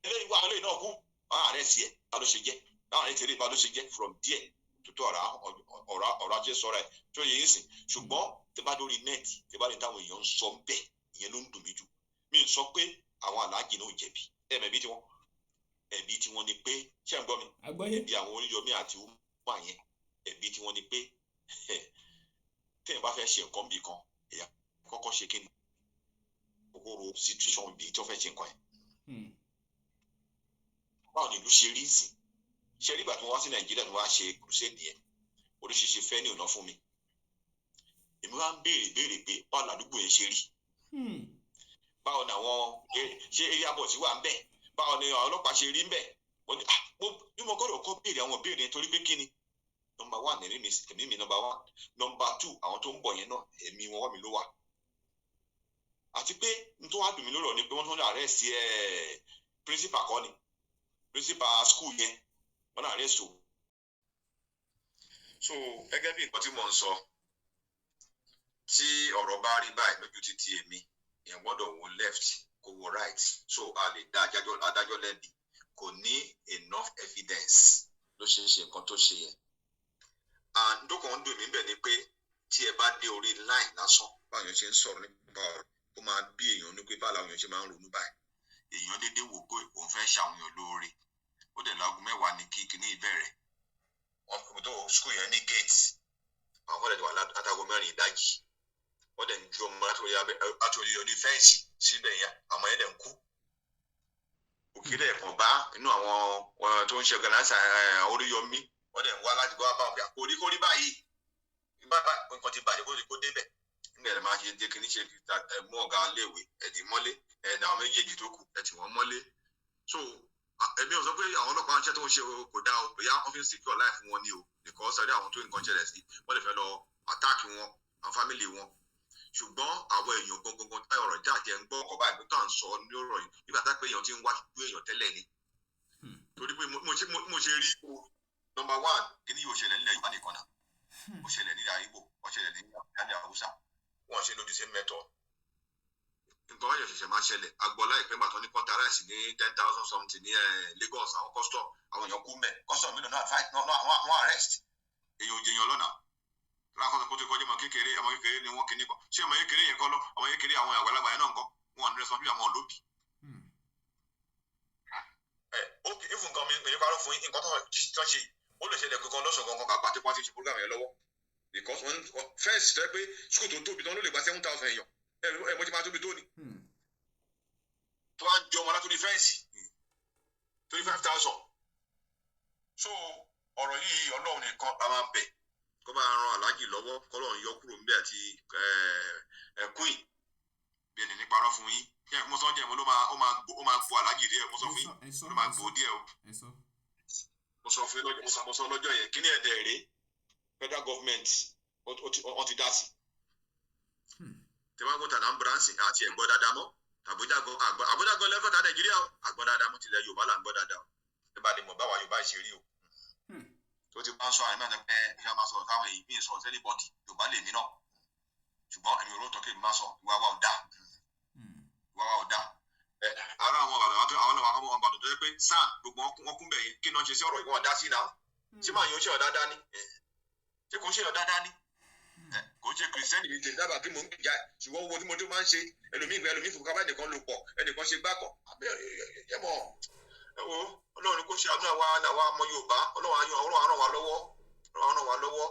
eléyìí wà, eléyìí náà kú, àwọn ààrẹ sí ẹ̀ bá ló ṣe jẹ́, báwọn ààrẹ ti rí bá ló ṣe jẹ́, from there tó ọ̀rá ọ̀rá ọ̀rá ṣe sọ̀rọ̀ ẹ̀ tó yẹ yín sìn. Ṣùgbọ́n tẹ bá lórí net, tẹ bá ní táwọn èèyàn ń sọ bẹ́ẹ̀, ìyẹn ló ń dùn mí jù. Mi ń sọ pé àwọn aláàjì náà ò jẹ̀bi, ẹ̀mẹ̀bí tiwọn, ẹ̀bi tiwọn ni pé, ṣé ń gbọ́ mi? Àgbọ́yé. Ẹ̀bi àwọn Oríyọmí àti Umar yẹn, ẹ̀bi tiwọn ni pé téèyàn bá fẹ́ ṣe nǹkan bì kan, èèyàn kọ́kọ́ ṣe kí ni, kókóró situation bíi tí wọ́n fẹ́ ṣe nǹkan yẹn. Báwo ni ìlú ṣe rí sí? Ṣe rí ìgbà tí wọ́n wá sí Nàìjíríà tí wọ́n wá ṣe crusade yẹn, oríṣiríṣi fẹ́ ní ọ̀nà fún mi, èmi wá ń béèrè béèrè pé báwo làdúgbò yẹn ṣe rí? Báwo ni àwọn ṣé area boys wà ń bẹ̀? Báwo ni àwọn ọlọ́pàá ṣe rí ń bẹ̀? Mo ní, ah, mo bí mo gbọ́dọ̀ kọ́ béèrè àwọn béèrè yẹn, torí pé kí ni, number one, ẹ̀mí mi, ẹ̀mí mi number one, number two, àwọn tó ń bọ̀ yẹn náà, ẹ̀mí wọn wọ́n mi ló wà. Àti pé n tó wá dùn mí lórọ̀ ni pé wọ́n tún arrest ẹ̀, principal kọ́ ni, principal school yẹn, wọ́n náà arrest o. So gẹ́gẹ́ bí nǹkan tí mò ń sọ, tí ọ̀rọ̀ bá rí báyìí lójú títí èmi, èèyàn gbọ́dọ̀ wo left, kó wo right. So a lè dá adájọ́ lẹ́bi, kò ní enough evidence ló ṣe é ṣe nǹkan tó ṣe yẹn. And tó kàn ń dùn mí bẹ̀ ni pé tí ẹ bá dé orí line lásán, báwọn èèyàn ṣe ń sọ̀rọ̀ nípa ọ̀rọ̀, ó máa bí èèyàn ní pé báwo làwọn èèyàn ṣe máa ń ronú báyìí. Èèyàn déédéé wò pé òun fẹ́ ṣàwọn èèyàn lóore, ó dẹ̀ láago 10 ní kí kíní ìbẹ̀rẹ̀, wọn tó school yẹn ní gate, àwọn kọ́lẹ̀ wà látago 4 ìdájì, wọ́n dẹ̀ ń ju ọmọ látòrí oní fence síbẹ̀ yẹn, àwọn yẹn dẹ̀ ń kú. Òkèlè ẹ̀kan bá inú àwọn tó ń ṣe organizer Oríyọmí, wọ́n dẹ̀ ń wá láti wá bá wọn pé kórí báyìí, nǹkan ti bàjẹ́ kó débẹ̀ nígbà tí máa ṣe dé kíní ṣe mú ọ̀gá léèwé ẹ̀dì mọ́lé, ẹ̀dà àwọn méjèèjì tó kù ẹ̀ tì wọ́n mọ́lé. So èmi ò sọ pé àwọn ọlọ́pàá iṣẹ́ tó ń ṣe kò dáa o, bóyá wọ́n fi ń secure life wọn ni o, because sáré àwọn tó nǹkan ṣẹlẹ̀ sí, wọ́n lè fẹ́ lọ attack wọn, àwọn family wọn. Ṣùgbọ́n àwọn èèyàn gangan táyọ̀ ọ̀rọ̀ jáde ń gbọ́ ọkọ̀ báyìí tó à ń sọ ní ọ̀rọ̀ yìí, nígbà tá pé èèyàn ti ń wá ju èèyàn tẹ́lẹ̀ ni, torí pé mo ṣe rí, number one, kíní yóò ṣẹlẹ̀ nílẹ̀ Yorùbá nìkan náà, ó ṣẹlẹ̀ nílẹ̀ Ìgbò, ó ṣẹlẹ̀ nílẹ̀ Haúsá, wọ́n ṣe lòdì sí method. Nǹkan wáyé ṣẹ̀ṣẹ̀ máa ṣẹlẹ̀. Agbọ́ láìpẹ́ gbà tó ní kọ́ńtà rice ní 10,000 something ní Lagos, àwọn custom, àwọn èèyàn kú mẹ́. Custom mélòó náà fight náà wọ́n arrest. Èèyàn ò jẹyàn lọ́nà. Lákòóso kó tó kọjú ọmọ kékeré, ọmọ kékeré ni wọ́n kíní kan. Ṣé ọmọ kékeré yẹn kọ́ lọ? Ọmọ kékeré, àwọn àgbàlagbà yẹn náà ń kọ́. Wọn ò ní responsibility, àwọn olóbì. Ẹ ok, if nǹkan mi mi parọ́ fún yín, nǹkan tó ṣe yìí, ó lè ṣẹlẹ̀ gangan lọ́sàn gangan ká pàtó pàtó ṣe program yẹn lọ́wọ́, because wọ́n first tó yẹ pé school tó tóbi tán ló lè gba 7,000 èèyàn. Ẹ mo ti máa tóbi tó ni tó wá ń jọ ọmọ látòrí fence torí 5,000. So ọ̀rọ̀ yìí, Ọlọ́run nìkan la máa bẹ̀ kó máa ran Aláàjì lọ́wọ́, kọ́lọ́run yọ kúrò níbẹ̀ àti ẹ queen. Bí ẹni ní parọ́ fún yín kí ẹ mo sọ díẹ̀, mo ló máa ó máa gbó Aláàjì díẹ̀. Mo sọ fún yín, ló máa gbó díẹ̀ o. Mo sọ fún yín lọ́jọ́, mo sọ lọ́jọ́ yẹn. Kí ni ẹ̀dẹ̀ rèé, federal government ó ti dá sí. Tí wọ́n kó tàdá ambulance àti ẹ̀gbọ́ dáadáa mọ́ Àbújá gan, Àbújá gan lẹ́kọ̀ọ́ Nàìjíríà o, àgbọ́ dáadáa mọ́. Tilẹ̀ Yorùbá là ń gbọ́ dáadáa o. Ẹ bá lè mọ̀ báwa Yorùbá ṣe rí o. Tó ti bá ń sọ àyè náà pé ẹ máa sọ̀rọ̀ táwọn èyí mí sọ̀rọ̀ sẹ́ni bọ́dì Yorùbá lèmi náà, ṣùgbọ́n èmi ò rótọ́ kí n máa sọ. Ìwà wa ò dáa, ìwà wa ò dáa. Ẹ ara àwọn Ìbàdàn, àwọn àwọn Ìbàdàn tó yẹ pé sáà gbogbo wọn kún bẹ̀ yẹn, kí náà ṣe sí ọ̀rọ̀ ìwọ̀n dá sí náà? Ṣé máa yan ṣe ọ̀ dáadáa ni? Ṣé kò ń ṣe ọ̀ dáadáa ni? Kò ń ṣe Kìrìsìtẹ́nì mi tèmi dábàá kí mò ń gbìjà, ṣùgbọ́n owó tí mo tó máa ń ṣe, ẹlòmíì gbẹ, ẹlòmíì fòkà bá ẹnìkan lò pọ̀, ẹnìkan ṣe gbákọ̀ àbẹ́ ẹ mọ̀. Ẹ wo, Ọlọ́run kò ṣe àánú àwa àwa ọmọ Yorùbá. Ọlọ́run ayọ̀, Ọlọ́run á ràn wá lọ́wọ́, Ọlọ́run á ràn wá lọ́wọ́.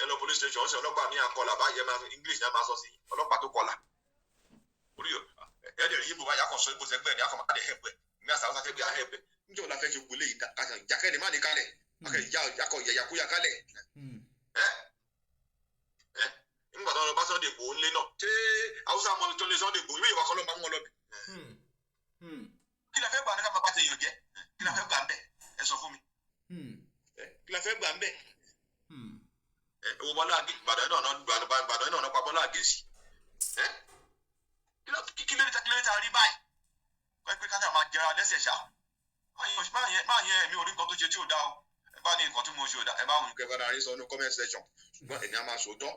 Ẹ lọ police station ọ̀sẹ̀, ọlọ́pàá ní akọlà báyìí, ẹ máa English náà máa sọ sí ọlọ́pàá tó kọlà orí ẹ dẹ̀ yíbo báyìí, akọ̀sọ ibo sẹ́gbẹ́ ní akọ̀ máa dẹ̀ hẹ̀pẹ̀ ní àṣà àwọn sẹ́gbẹ́ àhẹ̀pẹ̀. Níjọ́ la fẹ́ ṣe gbólé yìí jákẹ́ ni má ní kalẹ̀ akọ̀ yẹ̀yàkúyà kalẹ̀. Ẹ ẹ nígbà tó ń lọ bá Sunday Igboho ńlé náà, ṣé Haúsá mọ tó lé Sunday Igboho ìwé ìwà kan ló máa ń wọn lọ bẹ̀? Kí la fẹ́ gbà ní ká máa bá ti èèyàn jẹ́? Kí la fẹ́ gbà ń bẹ̀? Ẹ sọ fún mi. Kí la fẹ́ gbà ń bẹ̀? Ẹ wo Bọ́lá Ìbàdàn náà, Ìbàdàn náà pa Bọ́lá Àgèsì. Ẹ kí ló dé, kí ló dé tá a rí báyìí? Wọ́n pé kájà máa jẹra lẹ́sẹ̀ ṣá. Máa yẹ ẹ̀mí orí nǹkan tó ṣe tí ò dá o. Ẹ bá ní nǹkan tí mo ṣe ò dá, ẹ bá wọn kẹfà dáa rí sọ ní comment section, ṣùgbọ́n èmi á máa sòótọ́.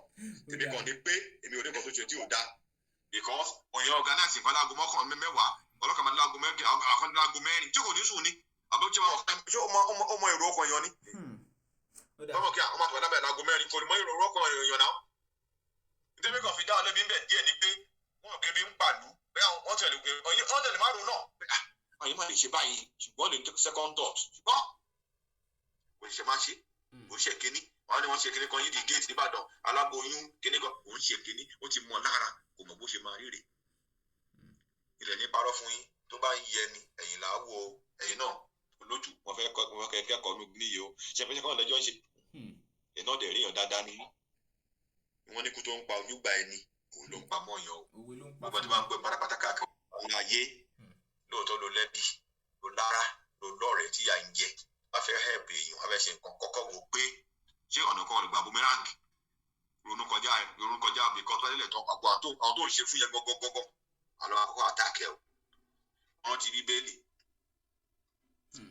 Tèmi kàn ní pé èmi ò rí nǹkan tó ṣe tí ò dá, because òyìn organize nǹkan láago mọ́kàn mẹ́wàá, ọlọ́kàn máa ní láago mẹ́rin, àwọn láago 4 tí kò ní sùn ni àbí ó ṣe ó mọ èrò ọkàn èèyàn ni. Tọ́mọ̀ kí àwọn àtúwọ̀n lábẹ́ láago 4 kò ní mọ èrò ọkàn èèyàn náà. Nítorí kan fi dá ọlẹ́bí ń bẹ̀ díẹ̀ ni pé wọ́n kébi ń pàlú bẹ́ẹ̀, wọ́n tẹ̀lé wọ́n tẹ̀lé márùn náà àyè má lè ṣe báyìí, ṣùgbọ́n lè second thought, ṣùgbọ́n kò ṣe má ṣe. Kò ṣe kínní, wọn ní wọn ṣe kínní kan yídi gate nìbàdàn, aláboyún kínní kan kò ń ṣe kínní, ó ti mọ lára, kò mọ bó ṣe máa rí rè. Ilẹ̀ ní parọ́ fún yín, tó bá ń yẹ ni ẹ̀yìn là á wo ẹ̀yìn náà olójú. Wọn fẹ́ kọ́, wọn fẹ́ kẹ́kọ̀ọ́ níyì o. Ṣe fẹ́ ṣe kọ́ lẹ́jọ́ ń ṣe ẹ̀ náà dẹ̀ ríyàn dáadáa ni wọ́n ní kú tó ń pa ojúgbà ẹni, òun ló ń pa mọ́yàn o. Gbogbo tí wọ́n ń gbé pátápátá káàkiri àwọn ayé, lóòótọ́ ló lẹ́bí, ló lára, ló lọ́rẹ̀ẹ́ tí à ń jẹ. Wọ́n fẹ́ help èèyàn, wọ́n fẹ́ ṣe nǹkan, kọ́kọ́ wò pé ṣé ọ̀nà kan lè gbà boomerang. Ronú kọjá, ronú kọjá, because tó lè tán àgbo àwọn tó ń ṣe fún yẹn gọ́gọ́gọ́gọ́ àlọ́ àkọ́kọ́ attack ẹ̀ o. Wọ́n ti Bíbélì,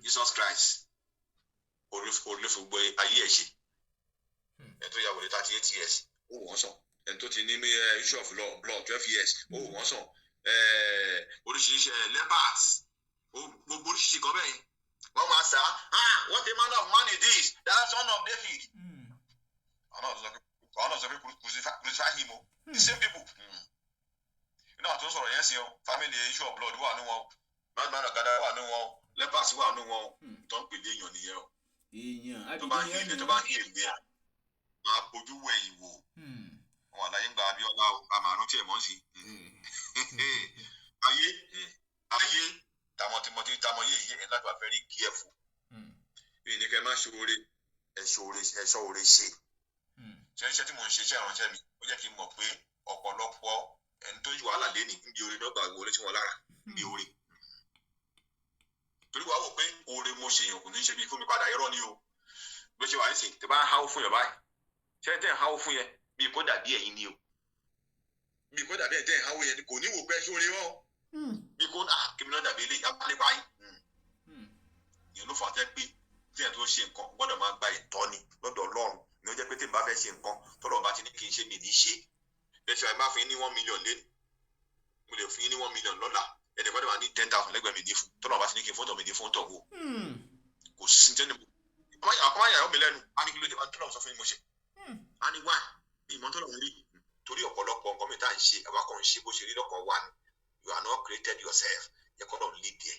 Jesus Christ olófin ayé ẹ̀ ṣe ẹ̀ tó yà wòlé 38 years, ó wọ́n sàn. Ẹni tó ti ní issue of blood 12 years, ó wọ́n sàn. Oríṣiríṣi lepers, gbogbo oríṣiríṣi kan bẹ́ẹ̀ wọ́n máa sá. Ah, what a man of man is this, that son of David. Àwọn náà sọ pé crucify him o. The same people iná àti sọ̀rọ̀ yẹn sí o. Family issue of blood wà ní wọn o, madman ọ̀gádà wà ní wọn o, lepers wà ní wọn o. Tó ń pèlè èèyàn nìyẹn o. Èèyàn. Tó bá ń yé, tó bá ń yé ìwé ẹ̀ máa bójú wẹ̀yìn wò. Wọn àlàyé ń gba Abíọ́lá o, a máa rántí ẹ̀ mọ́ sí ayé ayé tamọtimọti tamọ yé yé ẹ láti wà very careful. Èyí ni kẹ́ ẹ má ṣoore, ẹ ṣoore, ẹ ṣọ́ oore ṣe. Ṣe iṣẹ́ tí mò ń ṣe, iṣẹ́ ìránṣẹ́ mi, ó jẹ́ kí n mọ̀ pé ọ̀pọ̀lọpọ̀ ẹni tó ń wàhálà lé ní níbi oore náà gbà wọlé sí wọn lára níbi oore. Torí wàá wò pé oore mo ṣe èèyàn kò ní ṣe bí fún mi padà, irọ́ ni o. Bó ṣe wà nísìnyí, tí bá ń háwó fún yàn báyìí, ṣé tẹ́ ń háwó fún yẹn bí kò dàbí ẹ̀yin ni o, bí kò dàbí ẹ̀ tẹ́ ń háwó yẹn kò ní wò pé ṣóore wọ́n, bí kò ah kí mi náà dàbí eléyìí abálé báyìí. Ìyẹn ló fà á tẹ́ pé tí ẹ̀ tó ṣe nǹkan gbọ́dọ̀ máa gba ìtọ́ni lọ́dọ̀ Ọlọ́run ní. Ó jẹ́ pé tí n bá fẹ́ ṣe nǹkan tọ́lọ̀ bá ti ní kí n ṣe, mi ní ṣe. Bẹ́ẹ̀ ṣe máa fi ní 1 million lé Mo lè fún yín ní 1 million lọ́la, ẹnì kan dẹ̀ máa ní 10,000 lẹ́gbẹ̀ẹ́ mi ní fún tọ́lọ́ bá ti ní kí n fún tọ̀ mi ní fún tọ̀ wò. Kò sí jẹ́ ní ọmọ yàrá mi lẹ́nu. A ní kí ló dé? Tọ́lọ́ sọ fún mi mo ṣe. A ní wá ìmọ̀ tọ́lọ́ ń rí torí ọ̀pọ̀lọpọ̀ nǹkan mi tá à ń ṣe, àwa kan ń ṣe bó ṣe rí lọ́kàn wa ni. You are not created yourself. Yẹ kọ́ lọ́n lead ẹ̀.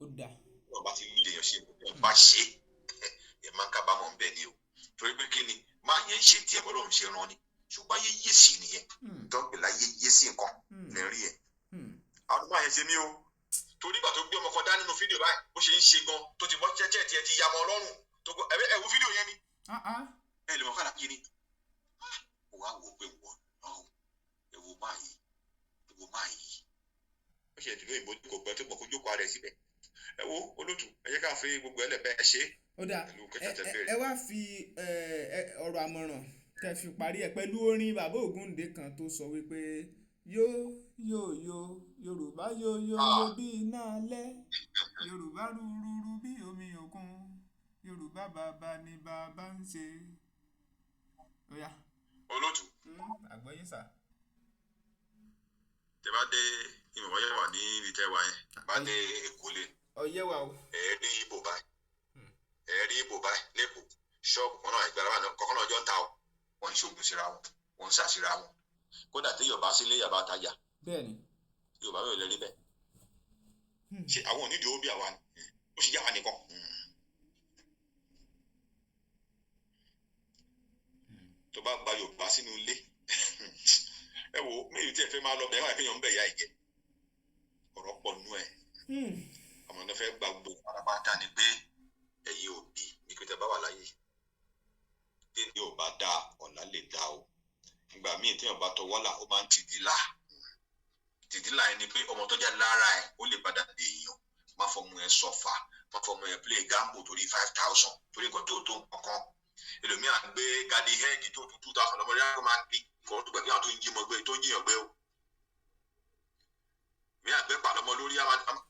Ó dáa. Wọ́n bá ti lead èèyàn ṣe, wọ́n bá ṣe ẹ̀ máa ń kábàámọ̀ ń bẹ̀ ni o, torí pé kí ni máa yẹn ń ṣe tiẹ̀ bọ́ lọ́run ṣe rán ni, ṣùgbọ́n ayé yé sí nìyẹn. Tó ń pè láyé yé sí nǹkan lè rí ẹ̀. Àwọn máa yẹn ṣe mí o, torí ìgbà tó gbé ọmọ kan dá nínú fídíò báyìí, bó ṣe ń ṣe gan tó ti bọ́ ṣẹ́ṣẹ́ tiẹ̀ ti ya ọmọ ọlọ́run tó gbọ́ ẹ wo fídíò yẹn ni. Ẹ lè mọ káàdà kí ni ó wá wò ó pé wọ́n náà ẹ wo máa yìí, ẹ wo máa yìí. Ó ṣe ìdùnnú ìbò kò gbẹ tó mọ̀ kó jókòó ara ẹ̀ síbẹ̀. Ẹ wo olótù, ẹ jẹ́ ká fi gbogbo ẹ lẹ̀ bẹ́ẹ̀ ṣe. Ó dáa. Pẹ̀lú kẹ́kẹ́ tẹ́ béèrè. Ẹ wá fi ọ̀rọ̀ àmọ̀ràn kẹ́ fi parí ẹ̀ pẹ̀lú orin bàbá Ògúndé kan tó sọ wípé yó yó yó Yorùbá yó yó yó bí iná alẹ́, Yorùbá rúrúrú bí omi òkun, Yorùbá bàbá ni bàbá ń ṣe. Ó yá. Olótù. Àgbọ́yé sà. Tẹ bá dé ìmọ̀ wáyé wà ní ibi tẹ́ wà yẹn, bá dé Èkó lé. Ọyẹ́ wa o. Ẹ rí ibo báyìí, ẹ rí ibo báyìí lẹ́kọ̀ọ́, ṣọ́ọ̀bù kan náà ìgbàlá náà kọ̀ọ̀kan náà jọ ń ta o. Wọ́n ń ṣoògùn síra wọn, wọ́n ń ṣàṣírà wọn. Kódà tí Yorùbá sílé Yorùbá tajà. Bẹ́ẹ̀ni. Yorùbá yóò lè rí bẹ́ẹ̀. Ṣé àwọn onídìí owó bí àwa ni? Ó sì yá wa nìkan. Tó bá gba Yorùbá sínú ilé, ẹ wo méjì tí ẹ fẹ́ máa lọ bẹ́ẹ̀ wá kéèyàn ń bẹ̀ ya ìjẹ́ ọ̀rọ̀ pọ̀ nú ẹ̀. Ọmọ náà fẹ́ gba gbogbo pátápátá ni pé ẹ̀yin òbí ní pé tẹ́ bá wà láyé tí ní ò bá dáa, ọ̀la lè dáa o. Ìgbà míì téèyàn bá tọwọ́ là, ó máa ń tìdí là. Tìdí là ẹni pé ọmọ tó jáde lára ẹ̀ ó lè padà dè èèyàn. Má fọmọ ẹ sọfà, má fọmọ ẹ play gamble torí 5,000, torí nǹkan tó tó nǹkan kan. Ẹlòmíà gbé gadi hẹ́ẹ̀gì tó tó 2,000 lọ́mọdé á máa ń gbé kọ́ tó gbàgbé àwọn tó ń jí ọmọ gbé, tó ń jiyàn gbé o. Mi àgbẹ̀ pa lọ́mọ lórí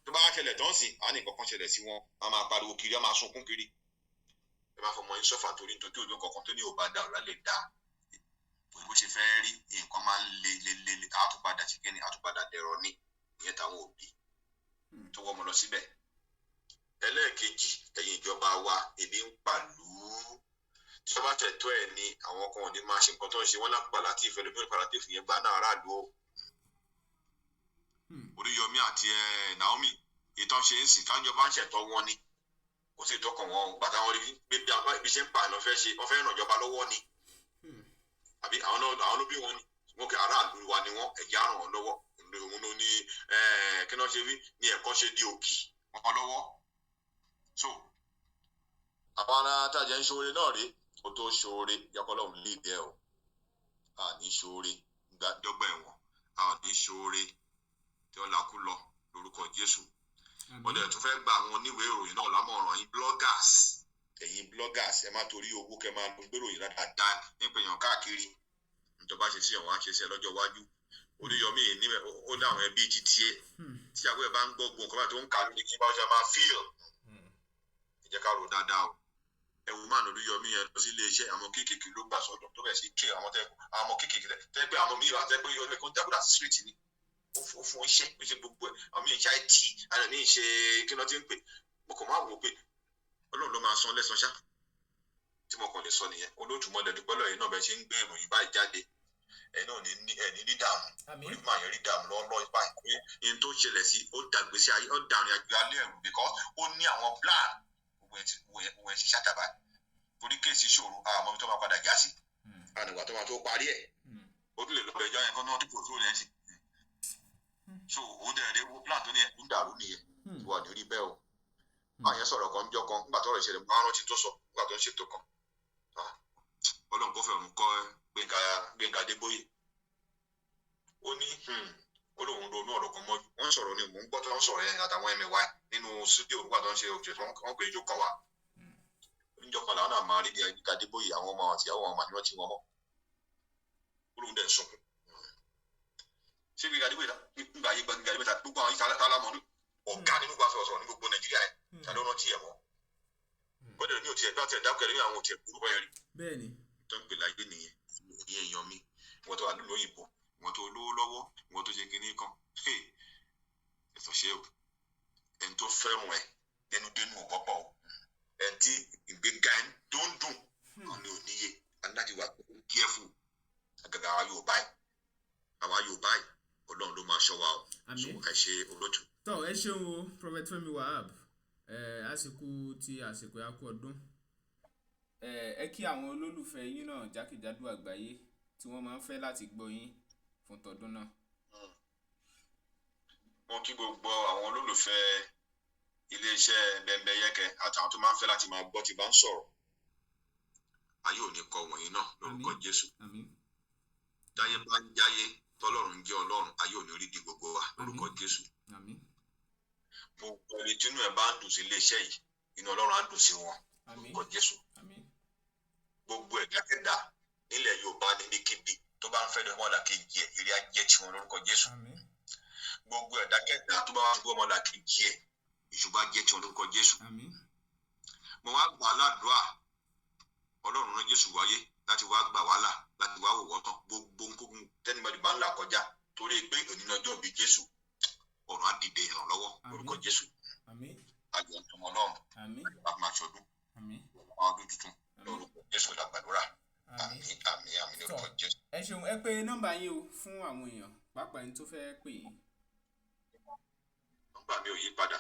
tó bá ṣẹlẹ̀ tó ń sìn á ní nǹkan kan ṣẹlẹ̀ sí wọn, á máa pariwo kiri, á máa sunkún kiri. Ẹ má fọmọ yín sọ́fà torí nítorí òjò kankan tó ní ò bá dà, ọ̀la lè dà. Bó ṣe fẹ́ rí nǹkan máa ń le le le le, á tún padà ṣe kíni, á tún padà dẹ̀rọ̀ ni. Ìyẹn táwọn òbí tó wọ́ ọmọ lọ síbẹ̀. Ẹlẹ́ẹ̀kejì, ẹ̀yin ìjọba wa, ebi ń pàlú. Tí wọ́n bá tẹ̀tọ́ ẹ̀ ni àwọn kan ò ní máa ṣe nǹkan tó ń ṣe wọ́n lápá láti ìfẹ́ lómi ìpàdé láti ìfìyẹn gbà náà aráàlú o. Oríyọmí àti Naomi ìtàn ṣe ń sìn kájọba ń ṣẹ̀tọ́ wọn ni, kò sí ìtọ́kàn wọn o. Gbàtà wọn rí pé bí ibi ṣe ń pààyàn fẹ́ ṣe, wọ́n fẹ́ ràn ìjọba lọ́wọ́ ni, àbí àwọn ló bí wọn ni wọn kì aráàlú wa ni wọn, ẹ̀jẹ̀ á ràn wọ́n lọ́wọ́. Òun ló ní kí wọ́n ṣe wí ní ẹ̀kọ́ ṣe di òkì wọn lọ́wọ́. So àwọn ará tájà ń ṣoore náà rèé, ó tó ṣoore yọkọlọ́hún lè bẹ́ẹ̀ o. A ní ṣoore dọ́gba ẹ̀wọ̀n, a ní ṣoore tí wọ́n lakú lọ lórúkọ Jésù. Wọ́n dẹ̀ tún fẹ́ gba àwọn oníwèé ìròyìn náà lámọ̀ràn, yín bloggers, ẹ̀yin bloggers, ẹ má torí owó kẹ́ máa lọ gbéròyìn dáadáa nípa èèyàn káàkiri. Nítorí bá ṣe sí àwọn àṣeṣe lọ́jọ́ iwájú. Oríyọmí ní ó ní àwọn ẹbí ti tiẹ̀ tí àwọn ẹ̀ bá ń gbọ́ gbọ̀n kọ́ba tó ń kà lórí kí bá ṣe máa fíl. Ẹ jẹ́ ká rò dáadáa o. Ẹ̀wù máa Oríyọmí yẹn lọ sí iléeṣẹ́ àwọn kéékèèké ló gbà sọ́dọ̀ tó bẹ̀ sí kí àwọn tẹ́ àwọn kéékèèké tẹ́ pé àwọn míì wà tẹ́ pé yọ kó dàgbà street ni ó fún iṣẹ́ ó ṣe gbogbo ẹ̀. Àwọn míì ṣe IT, àwọn míì ṣe kí ló ti ń pè. Mo kàn máa wò pé Ọlọ́run ló máa san lẹ́san ṣá. Tí mo kàn lè sọ nìyẹn. Olótùmọ̀lẹ̀ dúpẹ́ lọ́yìn náà bẹ́ẹ̀ ṣe ń gbé ìròyìn báyìí jáde. Ẹ̀ náà ní ẹ̀ ní dààmú. Orí máa yẹn rí dààmú lọ́wọ́ báyìí pé ihun tó ṣẹlẹ̀ sí ó dàgbé sí ayé, ó dàrin àjò alẹ́ ẹ̀rù because ó ní àwọn plan òun ẹ̀ ṣe ṣàtàbà. Torí kéèsì ṣòro, àmọ́ ibi tó máa padà já sí. Àdìgbà tó máa tó parí ẹ̀. Ó tún lè lọ bẹ̀jọ́ yẹn kán náà tó kò tó rẹ̀ sí. So òun dẹ̀ rẹ̀ wo plan tó ní ẹ̀ ń dàrú nìyẹn. Ìwà ní rí bẹ́ẹ̀ o. Àyẹn sọ̀rọ̀ kan jọ kan nígbà tọ́rọ̀ ìṣẹ̀lẹ̀ máa rántí tó sọ nígbà tó ń ṣètò kan. Ọlọ́run kò fẹ̀rùn kọ́ Gbénga Adébóyè. Ó ní ó lóun ronú ọ̀rọ̀ kan mọ́jú. Wọ́n ń sọ̀rọ̀ ni mò ń gbọ́ tó ń sọ̀rọ̀ yẹn àtàwọn ẹ̀mẹ̀wá nínú stúdíò nígbà tó ń ṣe òṣèlú wọn pè é jókòó wa. Níjọ́ kan làwọn náà máa rí bí Gbénga Adébóyè àwọn ọmọ àti ìyàwó wọn mà ní wọ́n ti wọn mọ́. Ó lóun dẹ̀ ń sunkún. Ṣé Gbénga Adébóyè nígbà ayé Gbénga Adébóyè gbogbo àwọn ìta ọ̀gá nínú gba sọ̀rọ̀ ní gbogbo Nàìjíríà yẹn tàbí ọ̀nà tí ẹ̀ mọ́. Kọ́dẹ̀ mi ò tiẹ̀ bá tiẹ̀ dákẹ́ lórí àwọn òtiẹ̀ burúkọ yẹn rí. Bẹ́ẹ̀ni. Tó ń pè láyé nìyẹn, ìyẹn èèyàn mi, ìwọ́n tó wà nílùú òyìnbó, ìwọ́n tó lówó lọ́wọ́, ìwọ́n tó tó ṣe kinní kan. Ẹ̀sọ̀ ṣe o, ẹni tó fẹ́ràn ẹ dénúdénú ò wọ́pọ̀ o. Ẹni tí ìgbéga ẹni tó ń dùn kan ní òníye. A ní láti wà careful, àgàgà àwa Yorùbá yìí, àwa Yorùbá yìí, Ọlọ́run ló máa ṣọ́ wa o. So Àmín. ẹ ṣe, olótù. Tọ́, ẹ ṣeun o, Prophet Fẹ́mi Wahab. Ẹ àsìkò tí àsìkò yà kú ọdún. Ẹ kí àwọn olólùfẹ́ yín náà jákèjádò àgbáyé tí wọ́n máa ń fẹ́ láti gbọ́ yín fún tọdún náà. Mo kí gbogbo àwọn olólùfẹ́ iléeṣẹ́ Bẹ́ńbẹ́yẹ́kẹ́ àtàwọn tó máa ń fẹ́ láti máa gbọ́ tí bá ń sọ̀rọ̀. Ayé ò ní kọ wọ̀nyí náà lórúkọ Àmín. Jésù. Àmín. Táyé bá ń jáyé, tọ́lọ́run jẹ́ Ọlọ́run, ayé ò ní rí di gbogbo wa lórúkọ Àmín. Jésù. Àmín. Gbogbo ẹni tínú ẹ̀ bá ń dùn sí iléeṣẹ́ yìí, inú Ọlọ́run á dùn sí wọn Àmín. lórúkọ Jésù. Àmín. Gbogbo ẹ̀dákẹ́dá nílẹ̀ Yorùbá níbikíbi tó bá ń fẹ́ lọ́mọ làkejì ẹ̀, èrè á jẹ́ tiwọn lórúkọ Jésù. Àmín. Gbogbo ẹ̀dákẹ́dá tó bá wá gbọ́ ọmọ làkejì ẹ̀, ìṣubú á jẹ́ tiwọn lórúkọ Jésù. Àmín. Mo wá gbà á ládùúà, Ọlọ́run rán Jésù wáyé láti wá gbà wá là, láti wá wò wọ́n tán. Gbogbo nǹkan tẹ́nibọ́dì bá ń là kọjá torí pé òní ní ọjọ́ ìbí Jésù, ọ̀run á dìde ìrànlọ́wọ́ lórúkọ Àmín. Jésù. Àmín. Ayọ̀ ń tọmọ Ọlọ́run Àmín. á máa ṣọdún Àmín. ọdún tuntun Àmín. lórúkọ Jésù la gbàdúrà. Àmín. Àmín, àmín, àmín lórúkọ Jésù. Ẹ ṣeun. Ẹ pé nọ́mbà yín o fún àwọn èèyàn, pàápàá ẹni tó fẹ́ pè yín. Nọ́mbà mi ò yí padà: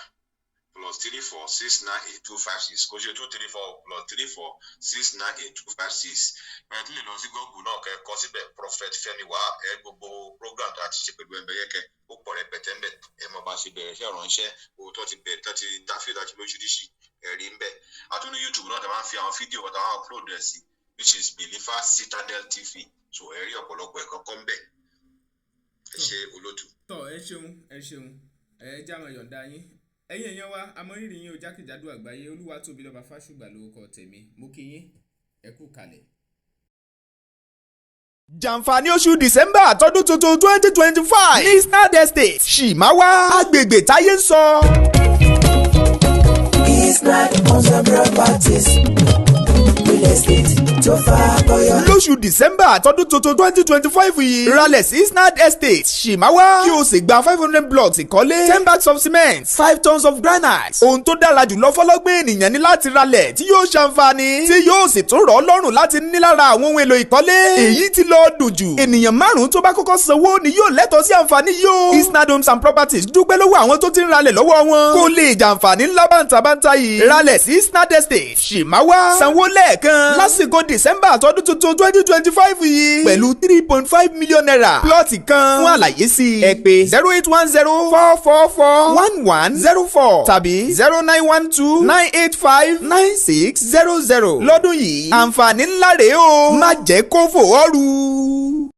+34 698256. Kò ṣe 234, +34 698256. Ẹ tún lè lọ sí Google náà, kẹ́ ẹ kọ síbẹ̀ Prophet Fẹ́mi Wahab. Ẹ gbogbo program tó a ti ṣe pẹ̀lú Ẹ̀mbẹ̀yẹ́kẹ́, ó pọ̀ rẹpẹtẹ ńbẹ̀. Ẹ mọ̀ bá ṣe bẹ̀rẹ̀ iṣẹ́ ìránṣẹ́, owó tó ti bẹ̀rẹ̀, tó ti ta fídíò àti lóríṣiríṣi ẹ̀rí ńbẹ̀. Àtúndì YouTube náà tó máa ń fi àwọn fídíò kan táwọn upload rẹ̀ sí, which is Believer Citadel TV. So ẹ rí ọ̀pọ̀lọpọ̀ ẹ̀kọ́ kọ́ ńbẹ̀. Ẹ ṣe, olótù. Tọ́, ẹ ṣeun, ẹ ṣeun. Ẹ já máa yọ̀ǹda yín. Ẹ̀yin èèyàn wa, àmọ́ rírì yín o jákèjádò àgbáyé. Olúwatóbilọ́ba Fásùgbà lórúkọ tèmi. Mo kí yín, ẹ kú kalẹ̀. Jàǹfààní oṣù December tọdún tuntun 2025 ní Snad Estate, Ṣìmáwá, agbègbè táyé ń sọ. Isnad Homes and Properties, real estate tó fakọyọ. Lóṣù December tọdún tuntun 2025 yìí, ralẹ̀ sí Snad Estate, Ṣìmáwá, kí o sì gba 500 blocks ìkọ́lé, 10 bags of cement, 5 tons of granite. Ohun tó dára jùlọ fọlọ́gbọ́n ènìyàn ní láti ralẹ̀ tí yóò ṣàǹfààní, tí yóò sì tún rọ̀ ọ́ lọ́rùn láti ní lára àwọn ohun èlò ìkọ́lé. Èyí tí lọ dùn jù, ènìyàn márùn-ún tó bá kọ́kọ́ sanwó ni yóò lẹ́tọ̀ọ́ sí àǹfààní yìí o. Isnad Homes and Properties dúpẹ́ lọ́wọ́ àwọn tó ti ń ralẹ̀ lọ́wọ́ wọn kó lè jàǹfààní ńlá bàǹtàbàǹtà yìí. Ralẹ̀ sí Snad Estate, Ṣìmáwá, sanwó lẹ́ẹ̀kan lásìkò December tọdún tuntun 2025 yìí pẹ̀lú ₦3.5 million plọ́ọ̀tì kan. Fún àlàyé sí i, ẹ pè 08104441104 tàbí 09129859600. Lọ́dún yìí, àǹfààní ńlá rèé o, má jẹ́ kó fò ọ́ rú.